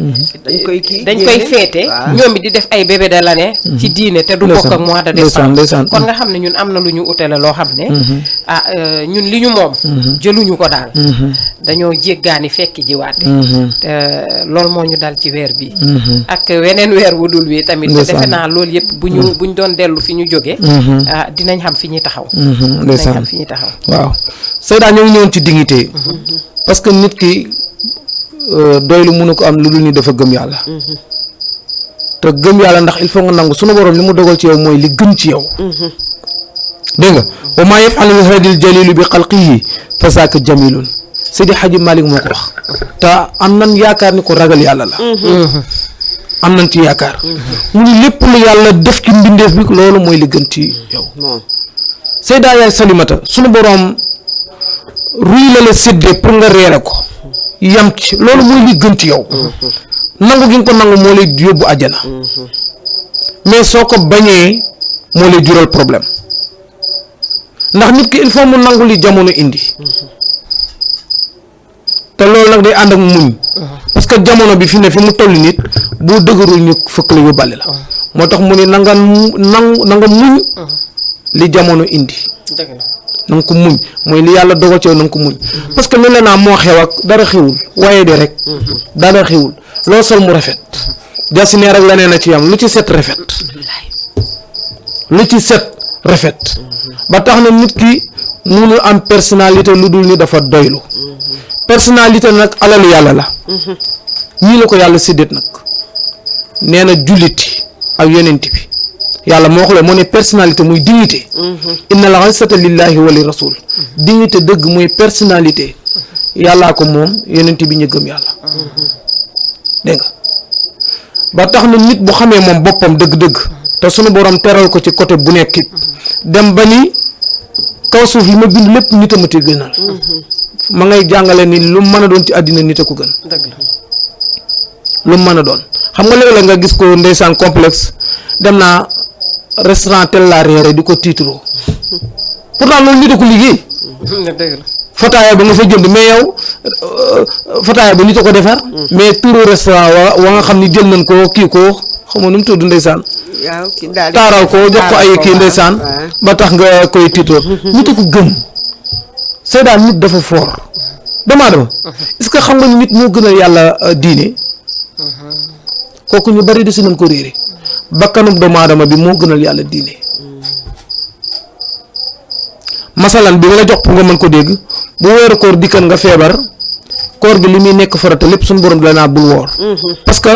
dañ koy feete ñoom it di def ay bébé de l'année ci diine te du bokk ak mois de décembre kon nga xam ne ñun am na lu ñu utale loo xam ne ñun li ñu moom jëluñu ko daal dañoo jéggaani fekki jiwaate te loolu moo ñu dal ci weer bi ak weneen weer wu dul wi tamit te defe naa loolu yëpp buñ doon dellu fi ñu jógee dinañ xam fi ñuy taxaw dinañ xam fi ñuy taxaw waaw Seyda ñoo ngi ñëwoon ci dignité parce que nit ki doylu mënu ko am lu dul ni dafa gëm yàlla te gëm yàlla ndax il faut nga nangu sunu borom li mu dogal ci yow mooy li gën ci yow dégg nga wa maa yafalu hadil jalilu bi xalqihi fa saaka jamilun Seydi Hadji Malick moo ko wax te am nañ yaakaar ni ko ragal yàlla la am nañ ci yaakaar mu ni lépp lu yàlla def ci mbindeef bi loolu mooy li gën ci yow Seyda yaay Salimata sunu borom ruy la séddee pour nga reere ko yam ci loolu mooy li gën ci yow nangu gi nga ko nangu moo lay yóbbu àjjana mais soo ko bañee moo lay jural problème ndax nit ki il faut mu nangu li jamono indi te loolu nag day ànd ak muñ parce que jamono bi fi ne fi mu toll nit boo dëgërul ñu fëkk la yóbbale la moo tax mu ne na nga muñ li jamono indi na nga ko muñ mooy li yàlla dogal ci yow na nga ko muñ parce que mel naa moo xew ak dara xewul waaye de rek dara xewul loo sol mu rafet jasineer ak leneen a ci yam lu ci set rafet lu ci set rafet ba tax na nit ki munul am personnalité lu dul ni dafa doylu personnalité nag alalu yàlla la ñii la ko yàlla séddét nag nee na julliti ak yonent bi yàlla moo xoolee moo ne personnalité muy dignité innal izzata lillahi wa li rasul dignité dëgg muy personnalité yàllaa ko moom yonent bi ñu gëm yàlla dégg nga ba tax na nit bu xamee moom boppam dëgg-dëgg te sunu borom teral ko ci côté bu nekk dem ba ni kaw suuf li ma bind lépp nit a ma ci gënal ma ngay jàngale ni lu mën a doon ci àddina nit a ko gën dëgg la lu mën a doon xam nga léeg-léeg nga gis ko ndeysaan complexe dem naa restaurant tel la reere di ko tiitroo pourtant loolu nit a ko liggéey dëgg la fataaya ba nga fa jënd mais yow fataaya ba nit a ko defar mais turu restaurant wa nga xam ni jël nañ ko kii ko xam nga nu mu tudd ndeysaan taaral ko jox ko ay kii ndeysaan ba tax nga koy tiitroo nit a ko gëm c'est daal nit dafa fort dama est-ce que xam nga ni nit moo gënal yàlla diine kooku ñu bari de si nañ ko réere bakkanub doomu aadama bi moo gënal yàlla diine masalan bi nga la jox pour nga mën ko dégg bu weeru koor dikkan nga feebar koor gi li muy nekk farata lépp suñu borom dala naa bul woor parce que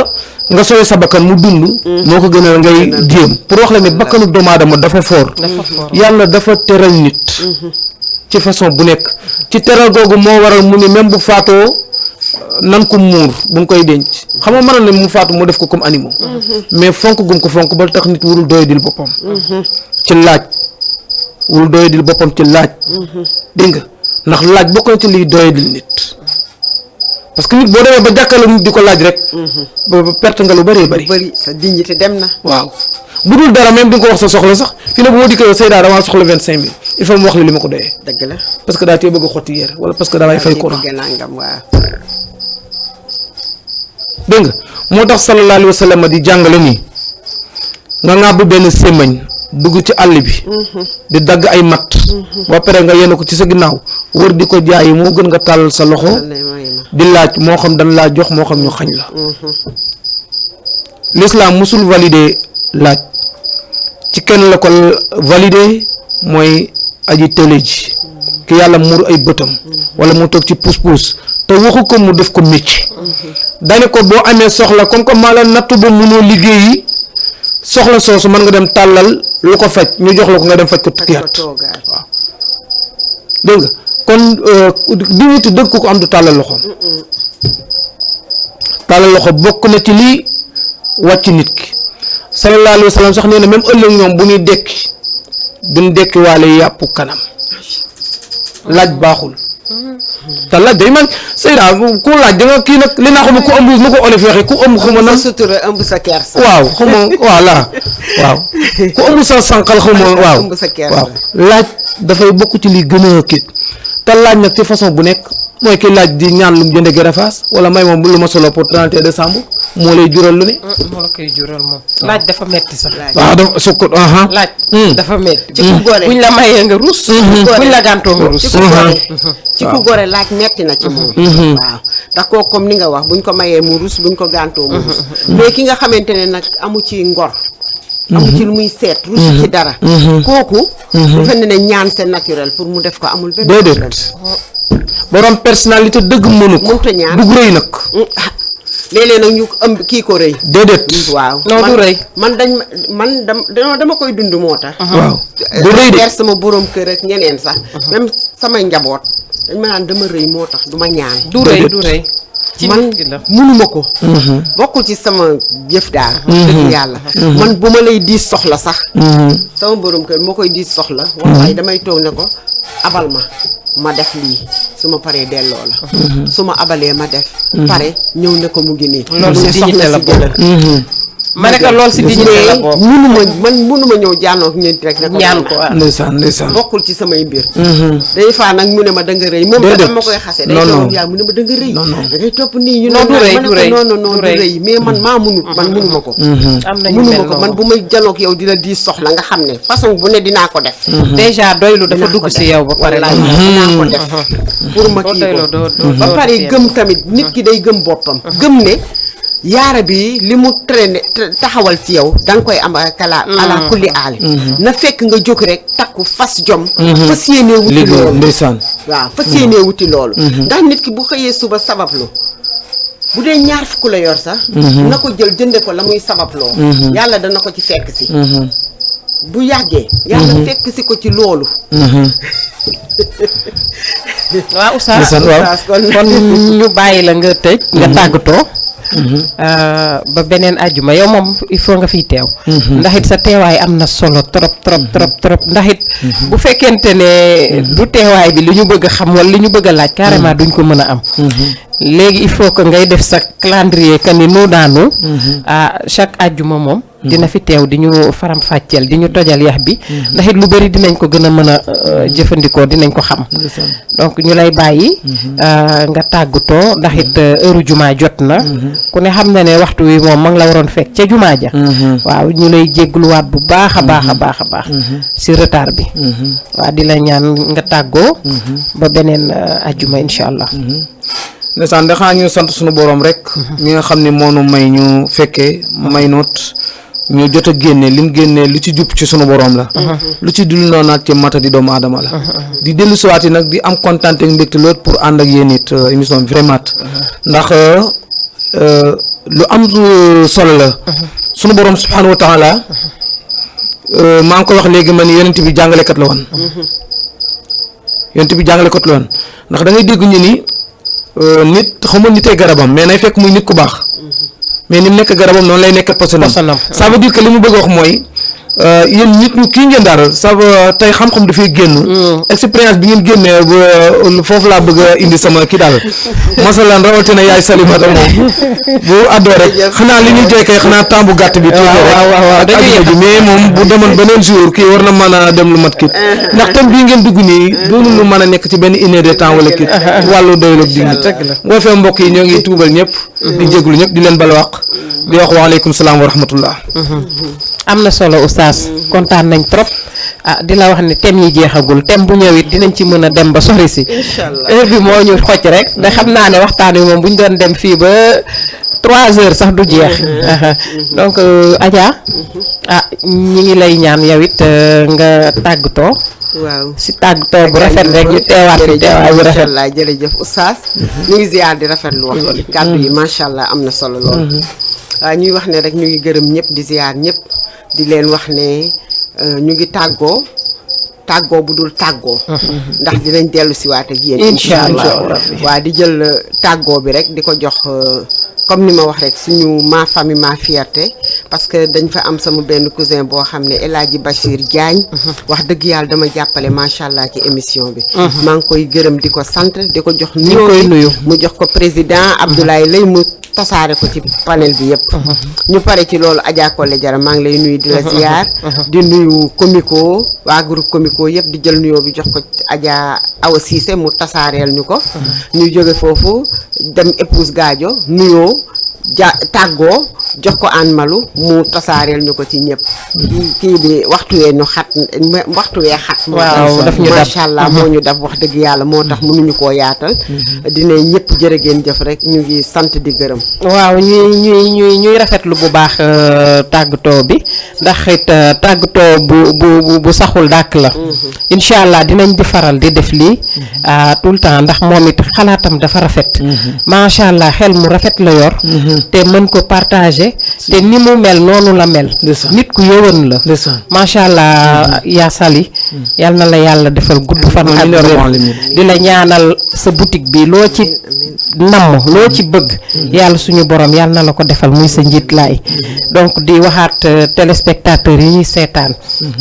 nga sooy sa bakkan mu dund moo ko gënal ngay jéem pour wax la ne bakkanub doomu aadama dafa foor yàlla dafa teral nit ci façon bu nekk ci teral googu moo waral mu ni même bu faatoo nan ko muur bu nga koy denc xam nga mënoon ne mu faatu mu def ko comme animaux mais fonk gum ko fonk ba tax nit warul doyadil boppam ci laaj warul doyadil boppam ci laaj dégg nga ndax laaj bokk na ci liy doyadil nit parce que nit boo demee ba jàkkaarloo nit di ko laaj rek ba perte nga lu bëree bëri sa dignité dem na waaw bu dul dara même di nga ko wax sa soxla sax fi ne bu ma dikkee Seyda damaa soxla 25000 il faut mu wax li ma ko doyee dëgg la parce que daa tee bëgg a xotti yére wala parce que damay fay courant dégg nga moo tax sallallahu alayhi wa sallam di jàngale nii nga ŋàbb benn sémmañ dugg ci àll bi di dagg ay matt ba pare nga yenn ko ci sa ginnaaw wër di ko jaayi moo gën nga tàllal sa loxo di laaj moo xam dañ laa jox moo xam ñu xañ la l'islam musul validé laaj ci kenn la ko validé mooy aji télé ji ki yàlla muur ay bëtam wala mu toog ci puus-puus te waxu ko mu def ko métier dane ko boo amee soxla comme que maa la nattu ba mënoo liggéeyi soxla soosu mën nga dem tàllal lu ko faj ñu jox la ko nga dem faj ko tukkiyaat waaw dégg nga kon dignité dëgg ko am du tàllal loxoom tàllal loxo bokk na ci lii wàcc nit ki sallallahu alayhi wa sallam sax nee na même ëllëg ñoom bu ñuy dekki duñ dekki waale yàpp kanam laaj baaxul te laaj day man Seyda ku laaj da nga kii nag li naa xam ku ëmb nu ko olof waxee ku ëmb xuma nan sutura ëmb sa kersa waaw xuma voilà waaw ku ëmb sa sànqal xuma waaw waaw laaj dafay bokk ci li gën a kii te laaj nag ci façon bu nekk mooy ki laaj di ñaan lu mu jënde gërëfaas wala may moom lu ma solo pour 31 décembre moo lay jural lu ne moo la koy jural moom laaj dafa metti sax waaw dafa sukk laaj dafa metti ci ku gore buñ la mayee nga rus buñ la gàntoo nga rus ci ku gore laaj metti na ci moom waaw ndax kooku comme ni nga wax buñ ko mayee mu rus buñ ko gàntoo mu rus mais ki nga xamante ne nag amu ci ngor amu ci lu muy seet rus ci dara kooku dafa ne ñaan c'est naturel pour mu def ko amul benn déedéet borom personnalité dëgg mënu ko mënta ñaan dug rëy nag léeg-léeg nag ñu ëmb kii ko rëy déedéet waaw non du rëy man dama koy dund moo tax waaw du rëy de sama borom kër ak ñeneen sax même samay njaboot dañ ma naan dama rëy moo tax du ma ñaan du rëy ci man mënuma ko bokkul ci sama jëf daal dëgg yàlla man bu ma lay diis soxla sax sama borom kër moo koy diis soxla wallaay damay toog ne ko abal ma def lii su ma paree delloo la su ma abalee ma def pare ñëw ne ko mu ngi nii loolu si dignité la bokk ma ne ko loolu si dignité la bokk mënuma ñëw jaanook ñeent rek ne ko ñaan ko ndeysaan bokkul ci samay mbir day faa nag mu ne ma da nga rëy moom da ma koy xase day toog yaa mu ne ma da nga rëy da ngay topp nii ñu non du rëy mais man maa munut man munuma ko munuma ko man bu may janook yow di la di soxla nga xam ne façon bu ne dinaa ko def déjà doylu dafa dugg si yow ba pare dinaa ko def pour ma kii ko ba pare gëm tamit nit ki day gëm boppam gëm ne yaara bi li mu traîné taxawal ci yow da nga koy am ala kulli aali na fekk nga jóg rek takku fas jom fas yéenee wuti loolu ndeysaan waaw fas yéenee wuti loolu ndax nit ki bu xëyee suba sabablu bu dee ñaar fukk la yor sax na ko jël jënde ko la muy sababloo yàlla dana ko ci fekk si bu yàggee yàlla fekk si ko ci loolu waaw Oustaz kon ñu bàyyi la nga tëj nga tàggatoo ba beneen àjjuma yow moom il faut nga fiy teew ndax it sa teewaay am na solo trop ndax it bu fekkente ne du teewaay bi li ñu bëgg a xam wala li ñu bëgg a laaj carrément duñ ko mën a am léegi il faut que ngay def sa calendrier que ni nu daanu chaque àjjuma moom dina fi teew di ñu faram fàcceel di ñu tojal yax bi ndax it lu bëri dinañ ko gën a mën a jëfandikoo dinañ ko xam donc ñu lay bàyyi nga tàggatoo ndax it heure jumaa jot na ku ne xam na ne waxtu wi moom ma ngi la waroon fekk ca jumaa ja waaw ñu lay jéggluwaat bu baax a baax si retard bi waaw di la ñaan nga tàggoo ba beneen àjjuma incha allah ndeysaan daxaa ñu sant suñu boroom rek mi nga xam ne moonu may ñu fekkee may noot ñu jot a génne lim génne lu ci jub ci sunu boroom la lu ci dul noonu nag ci mata di doomu aadama la di dellu siwaati nag di am kontaan ak mbégte lool pour ànd ak yéen it émission bi vraiment ndax lu am solo la sunu boroom subhaanahu wa taala maa ngi ko wax léegi ma ni yonent bi jàngalekat la woon ndax da ngay dégg ñu ni nit xamul nitee garabam mais nay fekk muy nit ku baax mais ni mu nekk garabam noonu lay nekk posanam ça veut dire que li mu bëgg a wax mooy yéen nit ñu kii ngeen daal ça tey xam-xam dafay génn expérience bi ngeen génnee foofu laa bëgg a indi sama kii daal masalan rawatina yaay Salimata moom bu àddoo rek xanaa li ñuy joykee xanaa temps bu gàtt bi tuuti rek ak adduna bi mais moom bu demoon beneen jour kii war na mën a dem lu mat kii ndax tam bii ngeen dugg nii doonu lu mën a nekk ci benn une heure de temps wala kii wàllu doyloog di boo fee mbokk yi ñoo ngi tuubal ñëpp di jéglu ñëpp di leen balwaq di wax waaleykum salaam wa rahmatullah am na solo oustaz kontaan nañ trop di la wax ne thème yi jeexagul thème bu ñëw it dinañ ci mën a dem ba sori si heure bi moo ñu xocc rek da xam naa ne waxtaan wi moom bu ñu doon dem fii ba 3 heures sax du jeex donc Adja ñi ngi lay ñaan yow it nga tàggatoo waaw si tàggatoo bu rafet rek ñu teewaat fi teewaay bu rafet la jërëjëf oustaz ñu ngi ziar di rafetlu wax kàddu yi macha allah am na solo lool waaw ñuy wax ne rek ñu ngi gërëm ñëpp di ziar ñëpp di leen wax ne ñu ngi tàggoo bu dul tàggoo ndax dinañ dellu si waat ak yéen incha allah waa di jël tàggoo bi rek di ko jox comme ni ma wax rek suñu ma famille ma fierté parce que dañ fa am sama benn cousin boo xam ne El Hadji Bachir Diagne wax dëgg yàlla dama jàppale macha allah ci émission bi maa ngi koy gërëm di ko sant di ko jox nuyu mu jox ko président Abdoulaye Lay mu tasaare ko ci panel bi yëpp ñu pare ci loolu Adja Collé Jara maa ngi lay nuyu di la ziar di nuyu Comico waa groupe Comico yëpp di jël nuyoo bi jox ko Adja Awa Cissé mu tasaareel ñu ko ñu jóge foofu dem épouse Gadio nuyoo tàggoo jox ko An Malu mu tasaareel ñu ko ci ñëpp kii bi waxtu wee xat waaw daf ñu dab macha allah moo ñu dab wax dëgg yàlla moo tax mënuñu koo yaatal dina ñëpp jërë ngeen jëf rek ñu ngi sant di gërëm waaw ñuy rafetlu bu baax tàggatoo bi ndax it tàggatoo bu saxul dàkk la incha allah dinañ di faral di def lii tout le temps ndax moom it xalaatam dafa rafet macha allah xel mu rafet la yor te mën ko partager te ni mu mel noonu la mel nit ku yëwan la macha allah yaa Sali yal na la yàlla defal gudd fan ak wér di la ñaanal sa boutique bi loo ci namm loo ci bëgg yàlla suñu borom yal na la ko defal muy sa njiit laay donc di waxaat téléspectateurs yi ñuy seetaan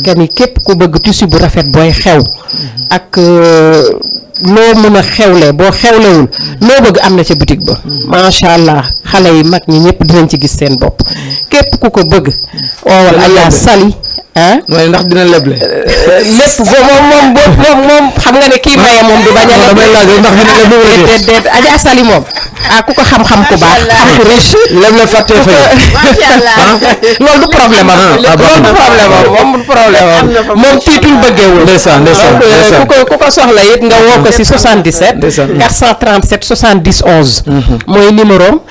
kenn képp ku bëgg tissu bu rafet booy xew ak loo mën a xewle boo xewlewul loo bëgg am na ca boutique ba macha allah xale yi mag ñi ñëpp dinañ ci gis seen bopp képp ku ko bëgg oowal Adja Sali mooy ndax dina leble lépp moom xam nga ne kii maye moom du bañ a damay laaj ndax dina leble wala déet Adja Sali moom ku ko xam-xam ku baax xam ku riche leble fàttee fay loolu du problème moom du problème moom tiitul bëggeewul ndeysaan ku ko soxla it nga woo ko si 77 437 70 11 mooy numéro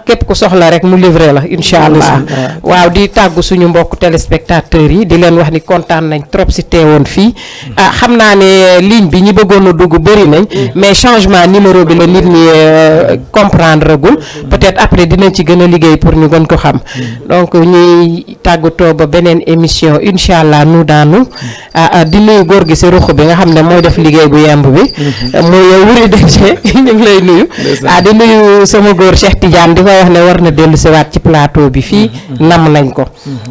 képp ku soxla rek mu livré la incha allah waaw di tàggu suñu mbokk téléspectateurs yi bi di leen wax ni kontaan nañ trop si teewoon fii xam naa ne ligne bi ñi bëggoon a dugg bëri nañ mais changement numéro bi la nit ñi comprendre gul peut-être après dinañ ci gën a liggéey pour ñu gën ko xam donc ñuy tàggatoo ba beneen émission incha allah nu daanu di nuyu góor gi si ruq bi nga xam ne mooy def liggéey bu yemb bi mooy yow wuri dëcce ñu ngi lay nuyu di nuyu sama góor Cheikh Tidiane di ko wax ne war na dellu si waat ci plateau bi fii nam nañ ko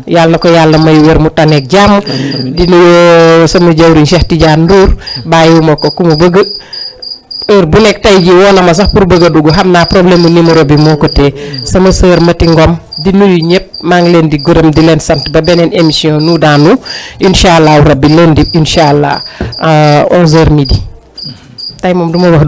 yàlla na ko yàlla may wér mu taneeg jàmm di nuyu sama jawriñ Cheikh Tidiane Ndour bàyyiwuma ko ku mu bëgg heure bu nekk tey jii woo na ma sax pour bëgg a dugg xam naa problème mu numéro bi moo ko téye sama sœur Mati Ngom di nuyu ñëpp maa ngi leen di gërëm di leen sant ba beneen émission nu daanu incha allah rabbi lundi incha allah 11h midi tey moom du ma wax